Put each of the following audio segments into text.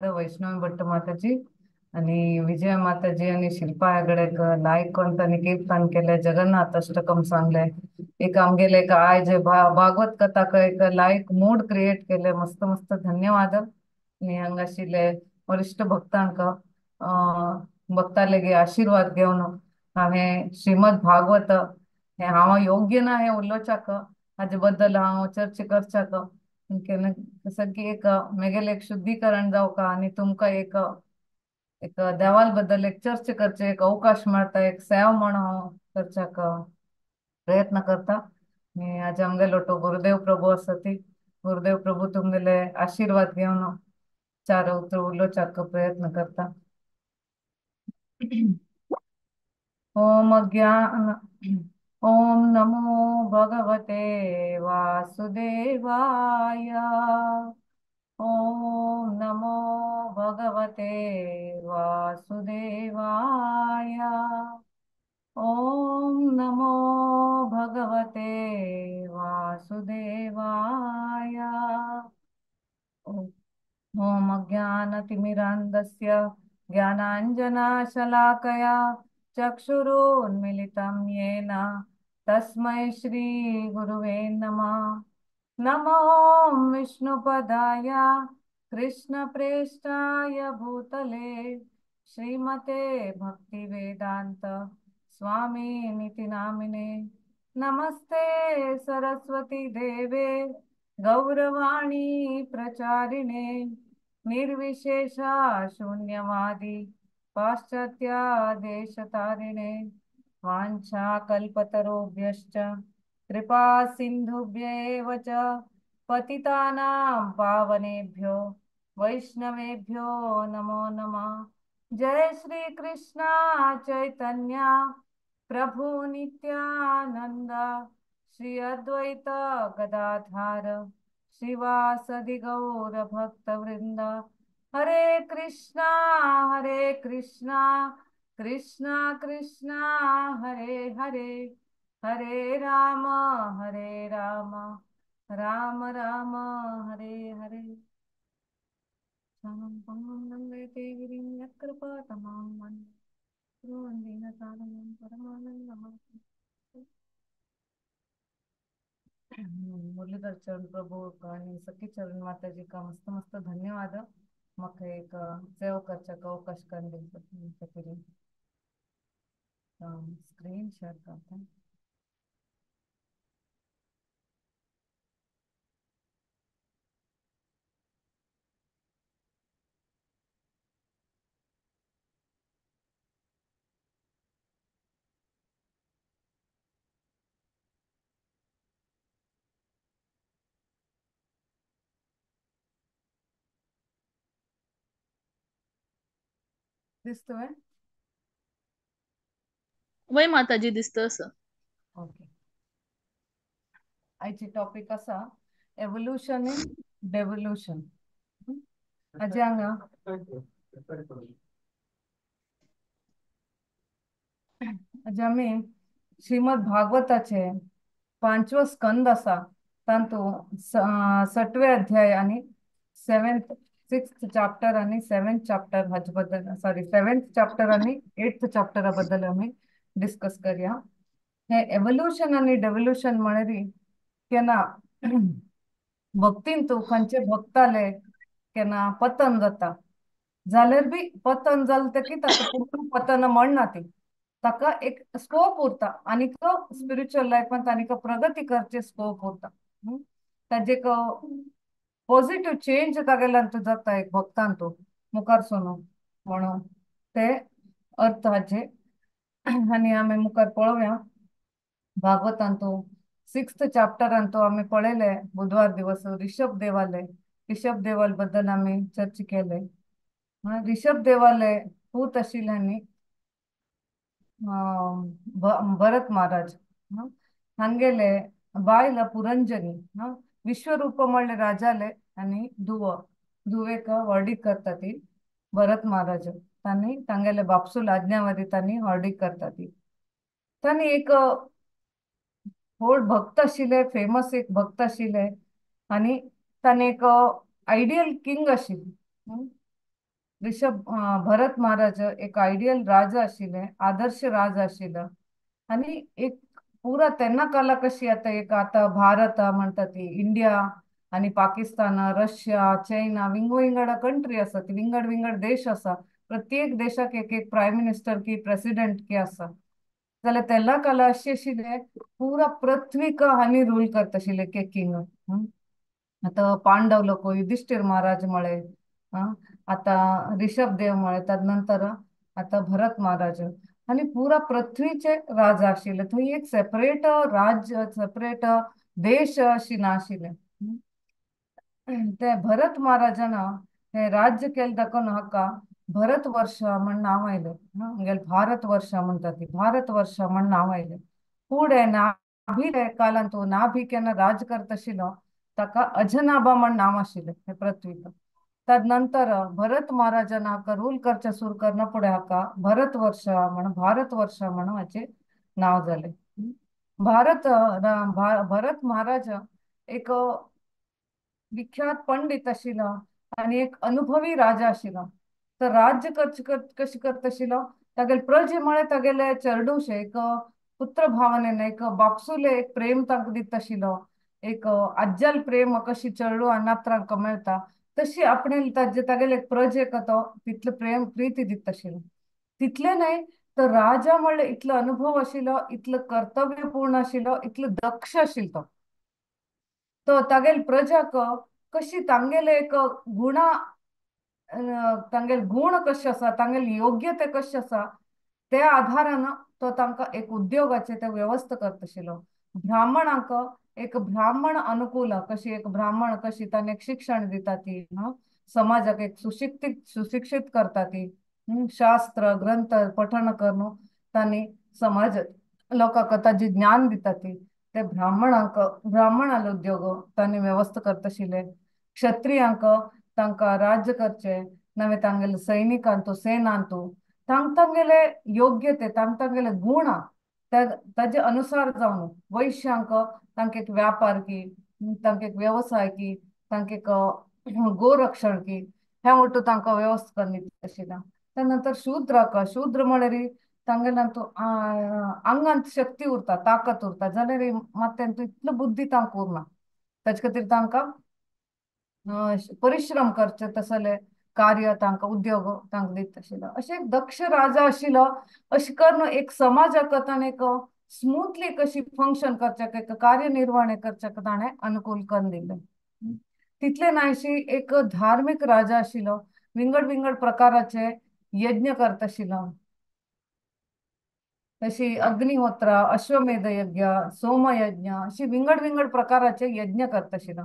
वैष्णवी भट्ट माताजी आणि विजय माताजी आणि शिल्पा हेगडेक लायक कोण कीर्तन केले, जगन्नाथ अष्टकम सांगले, एक आमगेले एक आयज भागवत कथा एक लायक मूड क्रिएट केले. मस्त मस्त धन्यवाद. आणि हांगा आशिल्ले वरिष्ठ भक्तांक भक्तालेगे आशीर्वाद घेवन हांवें श्रीमद भागवत हे हांव योग्य ना हे उलोवच्याक, हाजे बद्दल हांव चर्चा करच्याक सगळी एक मेगेले एक शुद्धीकरण जावका आनी तुमकां एक एक देवाल बद्दल एक चर्चा करचे एक अवकाश मेळटा, एक सेव म्हण हांव करच्याक प्रयत्न करता. आनी आज आमगेलो तो गुरुदेव प्रभू आसा ती गुरुदेव प्रभू तुमगेले आशीर्वाद घेवन चार उतर उलोवच्याक प्रयत्न करता. ओम ज्ञान ओम नमो भगवते वासुदेवाय. ओम नमो भगवते वासुदेवाय. ओम नमो भगवते वासुदेवाय. ओम अज्ञानतिमिरान्धस्य ज्ञानाञ्जनशलाकया चक्षुरुन्मीलितं येन तस्मै श्री गुरुवे नमः. नमो विष्णुपदाय कृष्णप्रेष्ठाय भूतले श्रीमते भक्तिवेदांत स्वामिनिति नामिने. नमस्ते सरस्वती देवे गौरवाणी प्रचारिणे निर्विशेषा शून्यवादी पाश्चात्य देशतारिणे. वाञ्छाकल्पतरुभ्यश्च कृपा सिन्धुभ्येव च पतितानां पावनेभ्यो वैष्णवेभ्यो नमो नमः. जय श्री कृष्ण चैतन्य प्रभु नित्यानंद श्री अद्वैत गदाधार श्रीवासदि गौर भक्तवृंद. हरे कृष्णा कृष्णा कृष्णा हरे हरे, हरे राम राम राम हरे हरे. मुरलीधर चरण प्रभु आणि सखी चरण माताजी का मस्त मस्त धन्यवाद. म्हाका एक सेवा करच्याक अवकाश करून दिल्ले. स्क्रीन शेअर करता. दिसतोय वय माताजी दिसतं असं. ओके. आयची टॉपिक आसा एवोल्युशन इन डेव्होल्युशन. हाजे हांगा हाजे आमी श्रीमद भागवताचे 5वो स्कंद आसा तातूंत 6वे अध्याय आनी 6th chapter आनी 7th chapter हाजे बद्दल, सॉरी 7th chapter आनी 8th चॅप्टरा बद्दल आमी डिस्कस करया. हे एवोल्युशन आनी डेव्होल्युशन म्हळ्यार केन्ना भक्तीन तूं खंयचे भक्ताले केन्ना पतन जाता जाल्यार बी पतन जालें तकी ताका पूर्ण पतन म्हणना, ती ताका एक स्कोप उरता आनीक स्पिरिच्युअल लायफांत आनीक प्रगती करचे स्कोप उरता. ताजे एक पॉझिटिव्ह चेंज तागेल्यान जाता एक भक्तान तूं मुखार सोनू म्हणून ते अर्थ हाजे. आनी आमी मुखार पळोवया भागवतांतू 6th चॅप्टरांतू आमी पळयले बुधवार दिवस ऋषभ देवाले, ऋषभ देवाल बद्दल आमी चर्चा केले. ऋषभ देवाले पूत आशिल्ल्यानी भरत महाराज हांगेले बायल पुरंजनी विश्वरूप म्हणले राजाले आनी धुव धुवेक व्हडीक करता ती भरत महाराज. तांणी तांगेले बापसूल आज्ञावादी तांणी व्हडीक करता ती. तांणी एक व्हड भक्त आशिल्ले, फेमस एक भक्त आशिल्ले आनी तांणी एक आयडियल किंग आशिल्ले. ऋषभ भरत महाराज एक आयडियल राजा आशिल्ले, आदर्श राजा आशिल्लो आनी एक पुरा तेन्ना काला कशी आतां एक आतां भारत म्हणटा ती इंडिया आनी पाकिस्तान, रशिया, चायना विंगड विंगड कंट्री आसा ती, विंगड विंगड देश आसा. प्रत्येक देशाक एक एक प्रायम मिनिस्टर की प्रेसिडेंट की आसा. जाल्यार तेन्ना काला अशी आशिल्ले पुरा पृथ्वीक आनी रूल करता आशिल्ले एक किंग. आतां पांडव लोक युधिष्ठिर महाराज म्हळे, आतां ऋषभ देव म्हळे, तदनंतर आतां भरत महाराज आनी पुरा पृथ्वीचे राजा आशिल्ले. थंय एक सेपरेट राज्य, सेपरेट देश अशी नाशिल्ले. ते भरत महाराजान हे राज्य केलें दाखोवन हाका भरत वर्ष म्हण नांव आयलें. आमगेले भारत वर्ष म्हणटा ती, भारत वर्ष म्हण नांव आयलें. फुडें नाभी कालांत नाभी केन्ना राज करता आशिल्लो ताका अजनाभा म्हण नांव आशिल्लें हे पृथ्वीक. तदनंतर भरत महाराजान हाका रूल करचें सुरू करना फुडें हाका भरत वर्ष म्हण, भारत वर्ष म्हण हाचें नांव जालें. भारत भरत महाराज एक विख्यात पंडित आशिल्लो आनी एक अनुभवी राजा आशिल्लो. तर राज्य कशें करता आशिल्लो, तागेले प्रजे म्हळ्यार तागेले चेरडूशे एक पुत्र भावनेन एक बापसुले एक प्रेम तांकां दिता आशिल्लो, एक आज्जाल प्रेम कशी चेडू आनी नातरांक मेळटा तशी आपणे ताजे तागेले एक प्रजेक तो तितले प्रेम प्रिती दिता आशिल्लो. तितले न्हय तर राजा म्हणल्यार इतलो अनुभव आशिल्लो, इतलो कर्तव्य पूर्ण आशिल्लो, इतलो दक्ष आशिल्लो तो. तो तागेले प्रजाक कशी तांगेले एक गुणा, तांगेले गुण कशे आसा, तांगेले योग्यते कशे आसा त्या आधारान तो तांकां एक उद्योगाचे ते व्यवस्था करता आशिल्लो. ब्राह्मणांक एक ब्राह्मण अनुकूल कशी एक ब्राह्मण कशी ताणें एक शिक्षण दिता ती, समाजाक एक सुशिक्षीत करता ती, शास्त्र ग्रंथ पठण करून तांणी समाज लोकांक ताजें ज्ञान दिता ती, ते ब्राह्मणांक ब्राह्मणालो उद्योग तांणी व्यवस्था करता आशिल्ले. क्षत्रियांक तांकां राज्य करचें नवे तांगेले सैनिकांतू सेनांतू तांक तांगेले योग्यते तांक तांगेले गुण ताजे अनुसार जावन, वैश्यांक तांकां एक व्यापार की, तांकां एक व्यवसाय की, तांकां एक गोरक्षण की हें वट्टू तांकां व्यवस्था करून दिता आशिल्लें. त्या नंतर शूद्राक, शूद्र म्हळ्यार तांगेल्यान आंगांत शक्ती उरता, ताकत उरता, जाल्यार मात तेंचो इतलो बुद्धी तांकां उरना, ताजे खातीर तांकां परिश्रम करचे तसले कार्य तांकां उद्योग तांकां दिता आशिल्लो. अशें एक दक्ष राजा आशिल्लो. अशें करून एक समाजाक ताणें एक स्मूथली कशी फंक्शन करच्याक एक कार्यनिर्वहण करच्याक ताणें अनुकूल करून दिलें. तितलें न्हय एक धार्मीक राजा आशिल्लो, विंगड विंगड प्रकाराचे यज्ञ करता आशिल्लो, तशी अग्निहोत्र, अश्वमेध यज्ञ, सोमयज्ञ अशी विंगड विंगड प्रकाराचे यज्ञ करता आशिल्लो.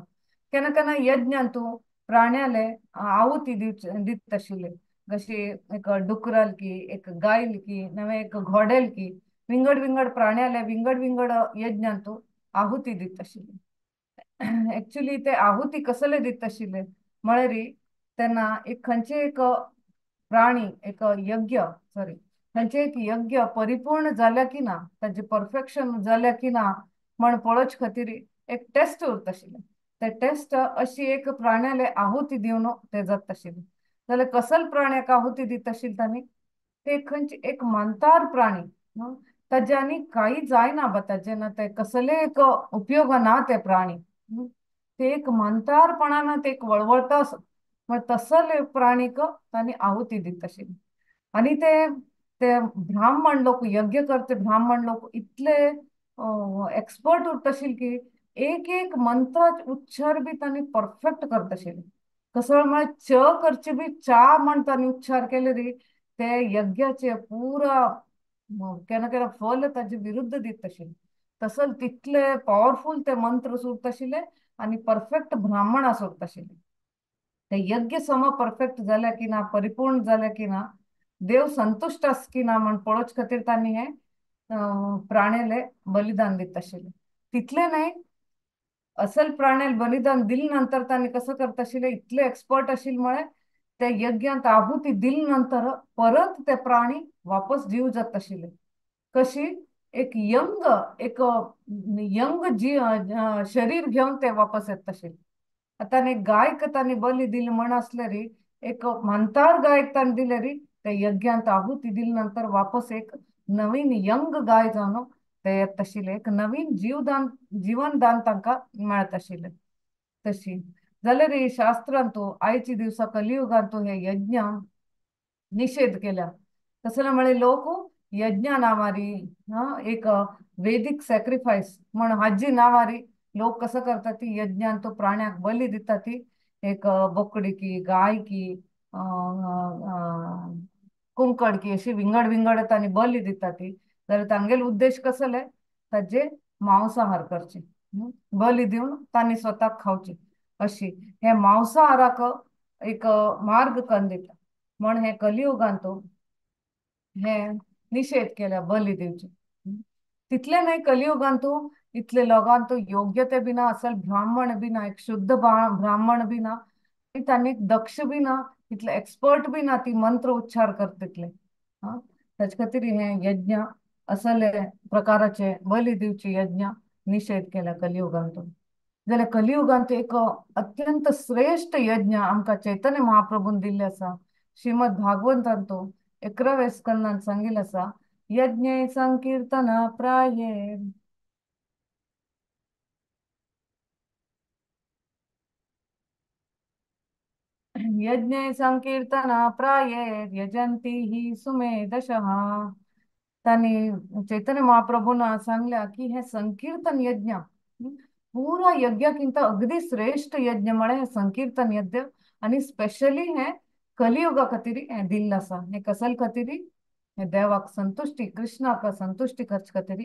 केन्ना केन्ना यज्ञांतू प्राण्याले आहुती दिता आशिल्ले, जशी एक डुकराल की, एक गायल की, नवे एक घोडेल की, विंगड विंगड प्राण्याले विंगड विंगड यज्ञांतू आहुती दिता आशिल्ले. एक्चुअली ते आहुती कसले दिता आशिल्ले म्हळ्यार तेन्ना एक खंयचे एक प्राणी एक यज्ञ सॉरी खंयचे एक यज्ञ परिपूर्ण जाल्या की ना, ताजे परफेक्शन जाल्या की ना म्हण पळोवचे खातीर एक टेस्ट उरता आशिल्लें. ते टेस्ट अशी एक प्राण्याले आहुती दिवन ते जाता आशिल्लें. जाल्यार कसल प्राण्याक आहुती दिता आशिल्ले तांणी, ते खंयचे एक मानतार प्राणी ताजे आनी कांय जायना बा, ताजे ना ते कसले एक उपयोग ना ते प्राणी, ते एक मानतारपणान ते एक वळवळटा तसले प्राणीक तांणी आहुती दिता आशिल्ली. आनी ते ते ब्राह्मण लोक यज्ञ करते ब्राह्मण लोक इतले एक्सपर्ट उरता आशिल्ले की एक एक मंत्राचे उच्चार बी तांणी परफेक्ट करता आशिल्ले. कसो म्हळ्यार च करचे बी चा म्हण तांणी उच्चार केले री ते यज्ञाचे पुरा केन्ना केन्ना फल ताजे विरुद्ध दिता आशिल्ले. तसले तितले पावरफूल ते मंत्र उरता आशिल्ले आनी परफेक्ट ब्राह्मण उरता आशिल्ले. ते यज्ञ सम परफेक्ट जाल्या की ना, परिपूर्ण जाल्या की ना, देव संतुश्ट आस की ना म्हण पळोवचे खातीर तांणी हे प्राण्याले बलिदान दिता आशिल्ले. तितले न्हय असल प्राण्याले बलिदान दिले नंतर तांणी कसं करता आशिल्ले, इतले एक्सपर्ट आशिल्ले म्हळ्यार त्या यज्ञांत आहुती दिले नंतर परत ते प्राणी वापस जीव जाता आशिल्ले. कशी एक यंग जी शरीर घेवन ते वापस येता आशिल्ले. आतां गायक तांणी बली दिली म्हण आसले री एक म्हांतार गायक ताणें दिले री त्या यज्ञांत आहुती दिले नंतर वापस एक नवीन यंग गाय जावन ते येता आशिल्ले, एक नवीन जीवदान जीवनदान तांकां मेळत आशिल्लें. तशी जाल्यार रे शास्त्रांतू आयच्या दिवसा कलियुगांतू हे यज्ञ निषेध केल्या. तसले म्हळे लोक यज्ञ नावारी एक वेदिक सॅक्रिफायस म्हण हाजी नावारी लोक कसं करतात ती यज्ञांतू प्राण्याक बली दितात ती एक बोकडी की गाय की कुंकड की अशी विंगड विंगड तांणी बली दितात ती. जाल्यार तांगेलो उद्देश कसले ताजे मांसाहार करचे, बली दिवन तांणी स्वताक खावचे अशी हे मांसाहाराक एक मार्ग करून दिता म्हण हे कलियुगांतू हे निषेध केल्या बली दिवचे. तितले न्हय कलियुगांतू इतले लोकांतू योग्यते बी ना, असल ब्राह्मण बी ना, एक शुद्ध ब्राह्मण बी ना, तांणी दक्ष बी ना, इतले एक्सपर्ट बी ना ती मंत्र उच्चार करता तितले. ताचे खातीर हे यज्ञ असले प्रकाराचे बली दिवचे यज्ञ निषेध केला कलियुगांतू. जाल्यार कलियुगांत एक अत्यंत श्रेष्ठ यज्ञ आमकां चैतन्य महाप्रभून दिल्ले आसा. श्रीमद भागवतांतू 11व्या स्कंदान सांगिल्लें आसा, यज्ञ संकीर्तना प्राये यज्ञ संकीर्तना प्राये यजंती ही सुमेधशः. तांणी चैतन्य महाप्रभून सांगल्या की हे संकीर्तन यज्ञ पुरा यज्ञाकिंत अगदी श्रेष्ठ यज्ञ म्हळ्यार हे संकीर्तन यज्ञ आनी स्पेशली हे कलियुगा खातीर हें दिल्लें आसा. हे कसल खातीर हे देवाक संतुश्टी कृष्णाक संतुश्टी करचे खातीर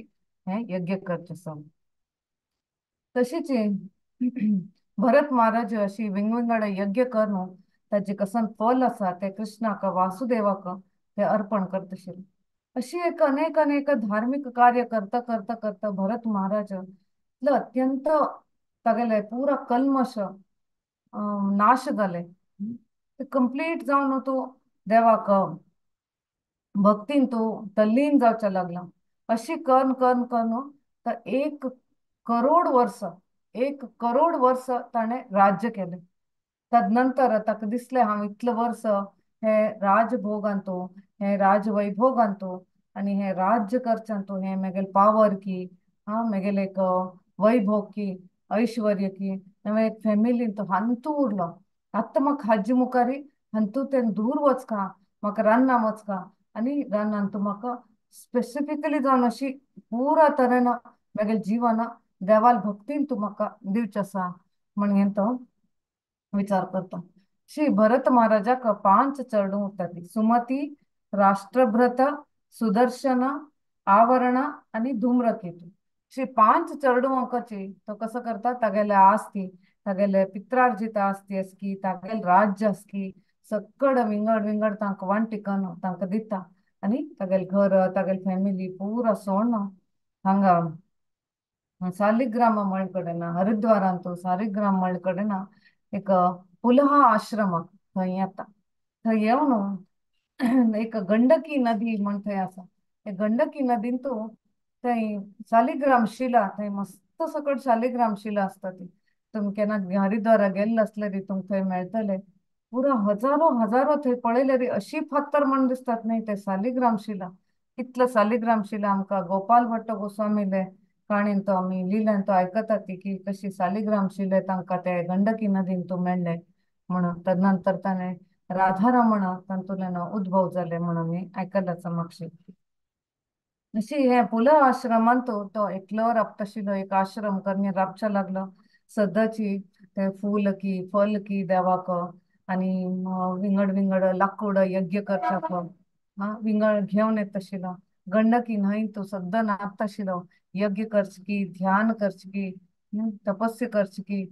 हें यज्ञ करचें आसा. तशीच भरत महाराज अशी विंगविंगड यज्ञ करून ताजे कसन फल आसा ते कृष्णाक वासुदेवाक ते अर्पण करता आशिल्ले. अशी एक अनेक अनेक धार्मिक कार्य करता करता करता भरत महाराज इतलो अत्यंत तागेले पुरा कल्मश नाश जाले, ते कंप्लीट जावन तो देवाक भक्तीन तो तल्लीन जावच्या लागला. अशी करून करून करून तर 1 करोड वर्स 1 करोड वर्स ताणें राज्य केलें. तदनंतर ताका दिसलें हांव इतले वर्स हे राजभोगांतू हे राजवैभोगांतू आनी हे राज्य करच्यांतू हे मेगेले पावर की मेगेले एक वैभोग की ऐश्वर्य की हांवें एक फॅमिलीन तो हांतू उरलो. आतां म्हाका हाजे मुखार हांतू तें दूर वचका, म्हाका रान्ना वचका आनी रानान तूं म्हाका स्पेसिफिकली जावन अशी पुरा तरेन मेगेले जिवना देवाल भक्तीन तूं म्हाका दिवचें आसा म्हणून तो विचार करता. श्री भरत महाराजाक 5 चेडूं उरता, सुमती, राष्ट्रभ्रत, सुदर्शन, आवरण आनी धूम्रकेतू. श्री 5 चेडवांकची तो कसो करता तागेले आस्ती तागेले पित्रार्जित आस्ती आसकी तागेले राज्य आसकी सगळं विंगड विंगड तांकां वांटी करून तांकां दिता आनी तागेले घर तागेले फॅमिली पुरा सोडून हांगा सालिग्राम म्हळ्ळे कडेन हरिद्वारांतू सालिग्राम म्हळ्ळे कडेन एक पुलहा आश्रम थंय येता. थंय येवन एक गंडकी नदी म्हण थंय आसा. गंडकी नदीन तूं थंय सालिग्राम शिला थंय मस्त सकट सालिग्राम शिला आसता ती. तुमी केन्ना हरिद्वारा गेल्ले आसले ती तुमकां थंय मेळटले. पुरा हजारो हजारो थंय पळयले री अशी फातर म्हण दिसतात न्ही ते सालिग्राम शिला. कितले सालिग्राम शिला आमकां गोपाल भट्ट गोस्वामीले काणीन तो आमी लिल्यान तो आयकता ती की कशी सालिग्राम शिले तांकां ते गंडकी नदीन तो मेळ्ळे म्हणून. तदनंतर ताणें राधारमण तातूंतल्यान उद्भव जाले म्हणून आमी आयकलां मागशी. अशी हे पुल आश्रमांत तो एकलो राबताशिल्लो एक आश्रम करून राबच्या लागलो. सदांची ते फूल की फल की देवाक आनी विंगड विंगड लाकूड यज्ञ करच्याक विंगड घेवन येता आशिल्लो. गंडकी न्हंय तो सद्दां न्हाता आशिल्लो, यज्ञ करचे की ध्यान करचे की तपस्या करचे की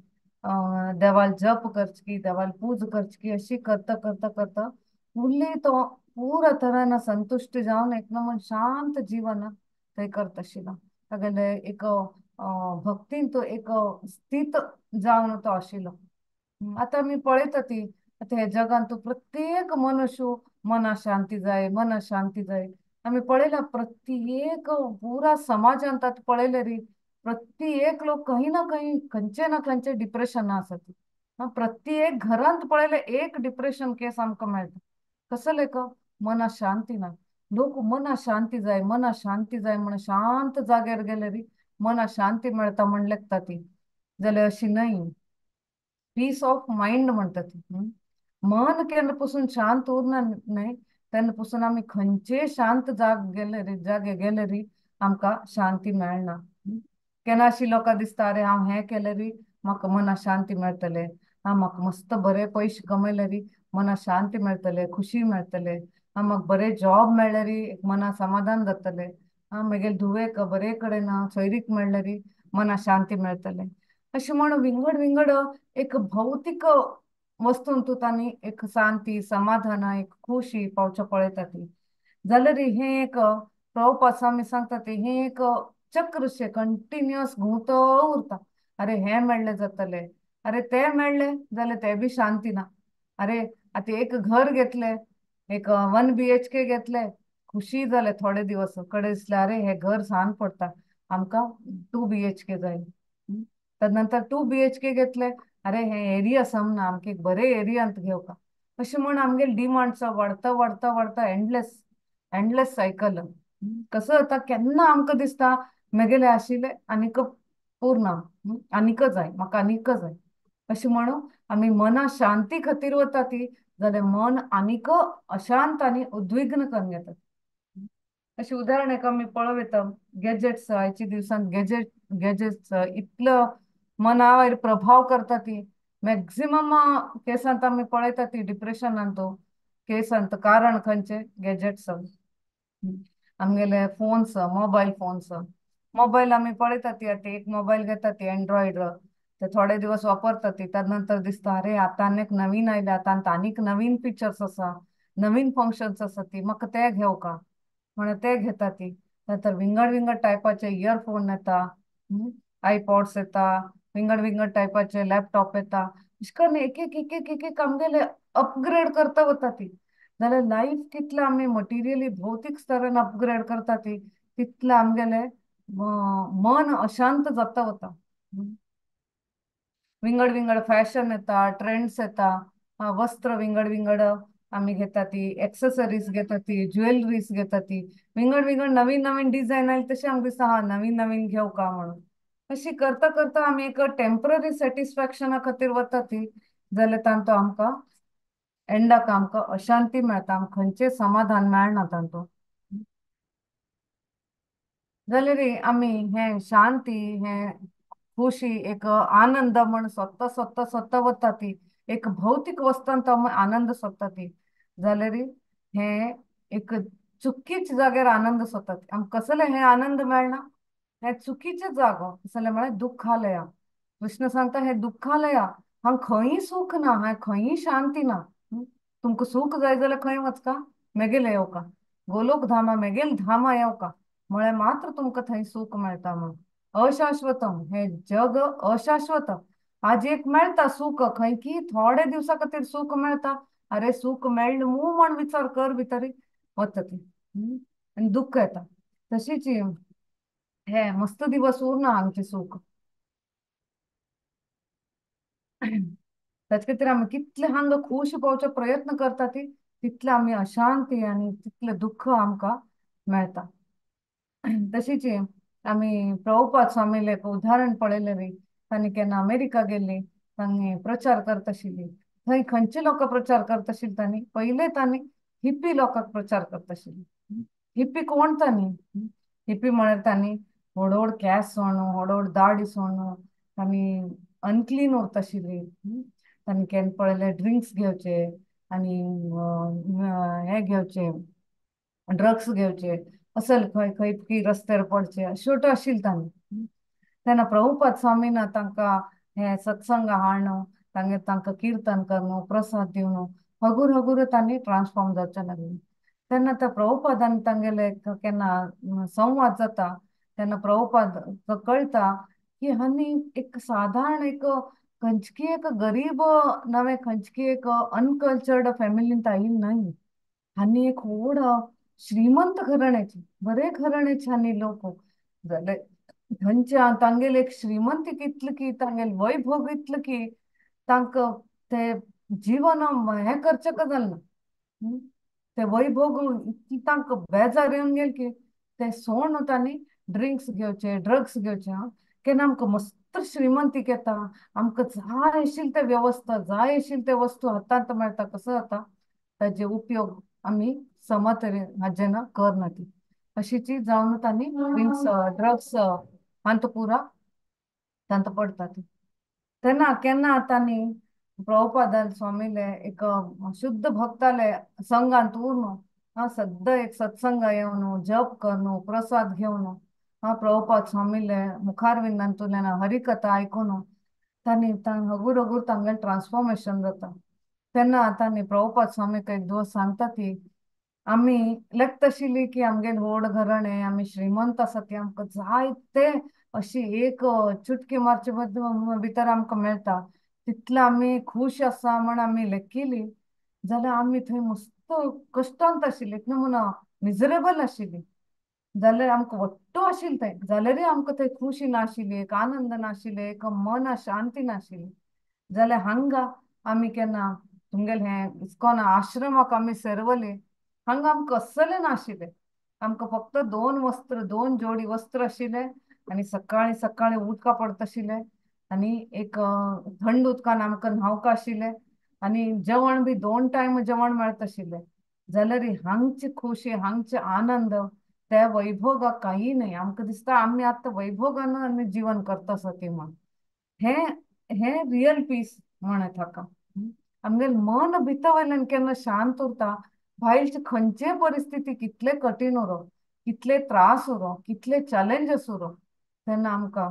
देवाल जप करचे की देवाल पूज करचे की अशी करता करता करता फुल्ली तो पुरा तरान संतुश्ट जावन एकदम शांत जीवन थंय करता आशिल्लो. तागेले एक भक्तीन तो एक स्थित जावन तो आशिल्लो. आतां आमी पळयता ती आतां ह्या जगांत प्रत्येक मनुष्य मना शांती जाय मना शांती जाय. आमी पळयला प्रत्येक पुरा समाजांत आतां पळयले री प्रत्येक लोक खंय ना खंय खंयचे ना खंयचे डिप्रेशना आसा ती. प्रत्येक घरांत पळयलें एक डिप्रेशन केस आमकां मेळटा. कसलें एक मना शांती ना. लोक मना शांती जाय, मना शांती जाय म्हण शांत जाग्यार गेले री मना शांती मेळटा म्हण लेखता ती, जाल्यार अशी न्हय. पीस ऑफ मायंड म्हणटा ती. मन केन्ना पसून शांत उरना न्हय तेन्ना पसून आमी खंयचे शांत जाग गेले री जागे गेले री आमकां शांती मेळना. केन्ना अशी लोकां दिसता अरे हांव हें केलें री म्हाका मना शांती मेळटलें, हांव म्हाका मस्त बरे पयशे कमयले री मना शांती मेळटले, खुशी मेळटले, हांव म्हाका बरे जॉब मेळ्ळे री मना समाधान जातलें, हांव म्हगेले धुवेक बरे कडेन सोयरीक मेळ्ळे री मना शांती मेळटले. अशें म्हण विंगड विंगड एक भौतीक वस्तूंत तांणी एक शांती समाधान एक खुशी पावच्या पळयता ती. जाल्यार हें एक प्रभुपाद स्वामी सांगता ती हें एक चक्रशें कंटिन्युअस घुंवतो उरता. अरे हें मेळ्ळें जातलें, अरे तें मेळ्ळें जाल्यार तें बी शांती ना. अरे आतां एक घर घेतलें, एक 1 BHK घेतलें, खुशी जालें थोडे दिवस कडेन दिसलें अरे हें घर सान पडटा आमकां 2 BHK जाय. तदनंतर 2 BHK घेतले, अरे हे एरिया समना आमकां एक बरे एरियांत घेवका, अशें म्हण आमगेले डिमांड्स वाडता वाडता वाडता एंडलेस एंडलेस सायकल. कसो जाता केन्ना आमकां दिसता मेगेले आशिल्ले आनीक पूर्ण आनीक जाय म्हाका आनीक जाय अशें म्हणून आमी मना शांती खातीर वता ती, जाल्यार मन आनीक अशांत आनी उद्विग्न करून घेतात. अशें उदाहरण एक आमी पळोवं येता गॅजेट्स. आयच्या दिवसांत गॅजेट्स इतलो मनावर प्रभाव करता ती. मॅक्झिमम केसांत आमी पळयता ती डिप्रेशनान तो केसांत कारण खंयचे गॅजेट्स, आमगेले फोन्स, मोबायल फोन्स. मोबायल आमी पळयता ती आतां एक मोबायल घेता ती एंड्रॉयड, ते थोडे दिवस वापरता ती, त्यानंतर दिसता अरे आतां आनीक नवीन आयले, आतां आनीक नवीन फिचर्स आसा, नवीन फंक्शन्स आसा ती, म्हाका ते घेवका म्हणून ते घेता ती. नंतर विंगड विंगड टायपाचे इयरफोन येता, आयपॉड्स येता, विंगड विंगड टायपाचे लॅपटॉप येता, अशें करून एक एक एक एक एक एक आमगेले अपग्रेड करता वता ती. जाल्यार लायफ कितलें आमी मटिरियली भौतीक स्तरान अपग्रेड करता ती तितलें आमगेलें मन अशांत जाता वता. विंगड विंगड फॅशन येता, ट्रेंड्स येता, वस्त्र विंगड विंगड आमी घेता ती, एक्सेसरीज घेता ती, ज्वेलरीज घेता ती, विंगड विंगड नवीन नवीन डिझायन आयले तशें आमकां दिसता हा नवीन नवीन घेवका म्हणून. अशी करता करता आमी एक टेम्पररी सॅटिस्फॅक्शना खातीर वता ती, जाल्यार तांचो आमकां एंडाक आमकां अशांती मेळटा, आमकां खंयचें समाधान मेळना तांचो. जाल्यार आमी हें शांती हें खुशी एक आनंद म्हण सोदता सोदता सोदता वता ती, एक भौतीक वस्तूंत आमी आनंद सोदता ती, जाल्यार हें एक चुकीच्या जाग्यार आनंद सोदता ती. आमकां कसलें हें आनंद मेळना, हें चुकीचें जागो कसलें म्हळ्यार दुख्खालया. कृष्ण सांगता हें दुख्खालया, हांगा खंयी सूख ना, हांगा खंयी शांती ना. तुमकां सूख जाय जाल्यार खंय वचका, मेगेले येवका, गोलोक धामा मेगेल धामा येवका, म्हळ्यार मात्र तुमकां थंय सूख मेळटा. म्हण अशाश्वतम हे जग अशाश्वत. आज एक मेळटा सूख खंय की थोडे दिवसा खातीर सूख मेळटा, अरे सूख मेळ्ळें मू म्हण विचार कर भितर वता ती आनी दुख्ख येता. तशीच हे मस्त दिवस उरना आमचें सूख. ताचे खातीर आमी कितले हांगा खूश पावचो प्रयत्न करता ती तितले आमी अशांती आनी तितलें दुख्ख आमकां मेळटा. तशीच आमी प्रभुपाद स्वामीले एक उदाहरण पळयलें री, तांणी केन्ना अमेरिका गेल्ली, तांणी प्रचार करता आशिल्ली, थंय खंयचे लोक प्रचार करता आशिल्ले तांणी, पयले तांणी हिप्पी लोकांक प्रचार करता आशिल्ली. हिप्पी कोण तांणी? हिप्पी म्हळ्यार तांणी व्हड व्हड केंस सोणू, व्हड व्हड दाडी सोणू, तांणी अनक्लीन उरता आशिल्ली. तांणी केन्ना पळयलें ड्रिंक्स घेवचे आनी हें घेवचे, ड्रग्स घेवचे, असल खंय खंय की रस्त्यार पडचे अश्यो आशिल्ले तांणी. तेन्ना प्रभुपाद स्वामीन तांकां हे सत्संग हाडून तांगेर तांकां किर्तन करून प्रसाद दिवन हगूर हगूर तांणी ट्रान्सफॉर्म जावचें लागलें. तेन्ना त्या प्रभुपादान तांगेले केन्ना संवाद जाता तेन्ना प्रभुपाद कळटा की हांणी एक सादारण एक खंयची एक गरीब नवें खंयची एक अनकल्चर्ड फॅमिलींत आयिल्ली न्हय, हांणी एक व्हड श्रीमंत घराण्याची बरे घराण्याचे हांणी लोक जाल्यार थंयच्या तांगेले एक श्रीमंती इतली की तांगेले वैभव इतलें की तांकां ते जिवन हें करचें जालें ना. ते वैभोग तांकां बेजार येवन गेले की ते सोण तांणी ड्रिंक्स घेवचे, ड्रग्स घेवचे. हा केन्ना आमकां मस्त श्रीमंतीक येता, आमकां जाय आशिल्ली ते वेवस्था, जाय आशिल्ली ते वस्तू हातांत मेळटा. कसो जाता ताजे उपयोग आमी सम तरेन हाजें ना करना ती अशीची जावन तांणी ड्रिंक्स ड्रग्स हांत पुरा तांत पडटा ती. तेन्ना केन्ना तांणी प्रभुपादान स्वामीले एक शुद्ध भक्ताले संघांत उरून हा सद्दां एक सत्संग येवन जप करून प्रसाद घेवन हा प्रभुपाद स्वामीले मुखारविंदांतल्यान हरिकथा आयकून तांणी हगूर हगूर तांगेलें ट्रान्सफॉर्मेशन जाता. तेन्ना तांणी प्रभुपाद स्वामीक एक दोस सांगता की आमी लेखताशिल्ली की आमगेले व्हड घराणें, आमी श्रीमंत आसा ती, आमकां जायते अशी एक चुटकी मारचे भितर आमकां मेळटा तितले आमी खूश आसा म्हण आमी लेखिली जाल्यार आमी थंय मस्त कश्टांत आशिल्ली, इतलें म्हणून मिजरेबल आशिल्ली. जाल्यार आमकां वट्टो आशिल्लें थंय, जाल्यारूय आमकां थंय खुशी नाशिल्ली, एक आनंद नाशिल्ले, एक मना शांती नाशिल्ली. जाल्यार हांगा आमी केन्ना तुमगेलें हें इस्कॉन आश्रमाक आमी सेरवली, हांगा आमकां कसलें नाशिल्लें. आमकां फक्त दोन वस्त्र, दोन जोडी वस्त्र आशिल्ले आनी सकाळीं सकाळीं उदका पडत आशिल्लें आनी एक थंड उदकान आमकां न्हांवका आशिल्लें आनी जेवण बी दोन टायम जेवण मेळत आशिल्लें. जाल्यार हांगची खुशी, हांगचे आनंद त्या वैभोगाक काही न्हय. आमकां दिसता आमी आतां वैभोगान आमी जिवन करता आसा ती म्हण. हें हें रियल पीस म्हणत हाका. आमगेलें मन भितर वयल्यान केन्ना शांत उरता, भायलचे खंयचे परिस्थिती कितले कठीण उरो, कितले त्रास उरो, कितले चॅलेंजस उरो, तेन्ना आमकां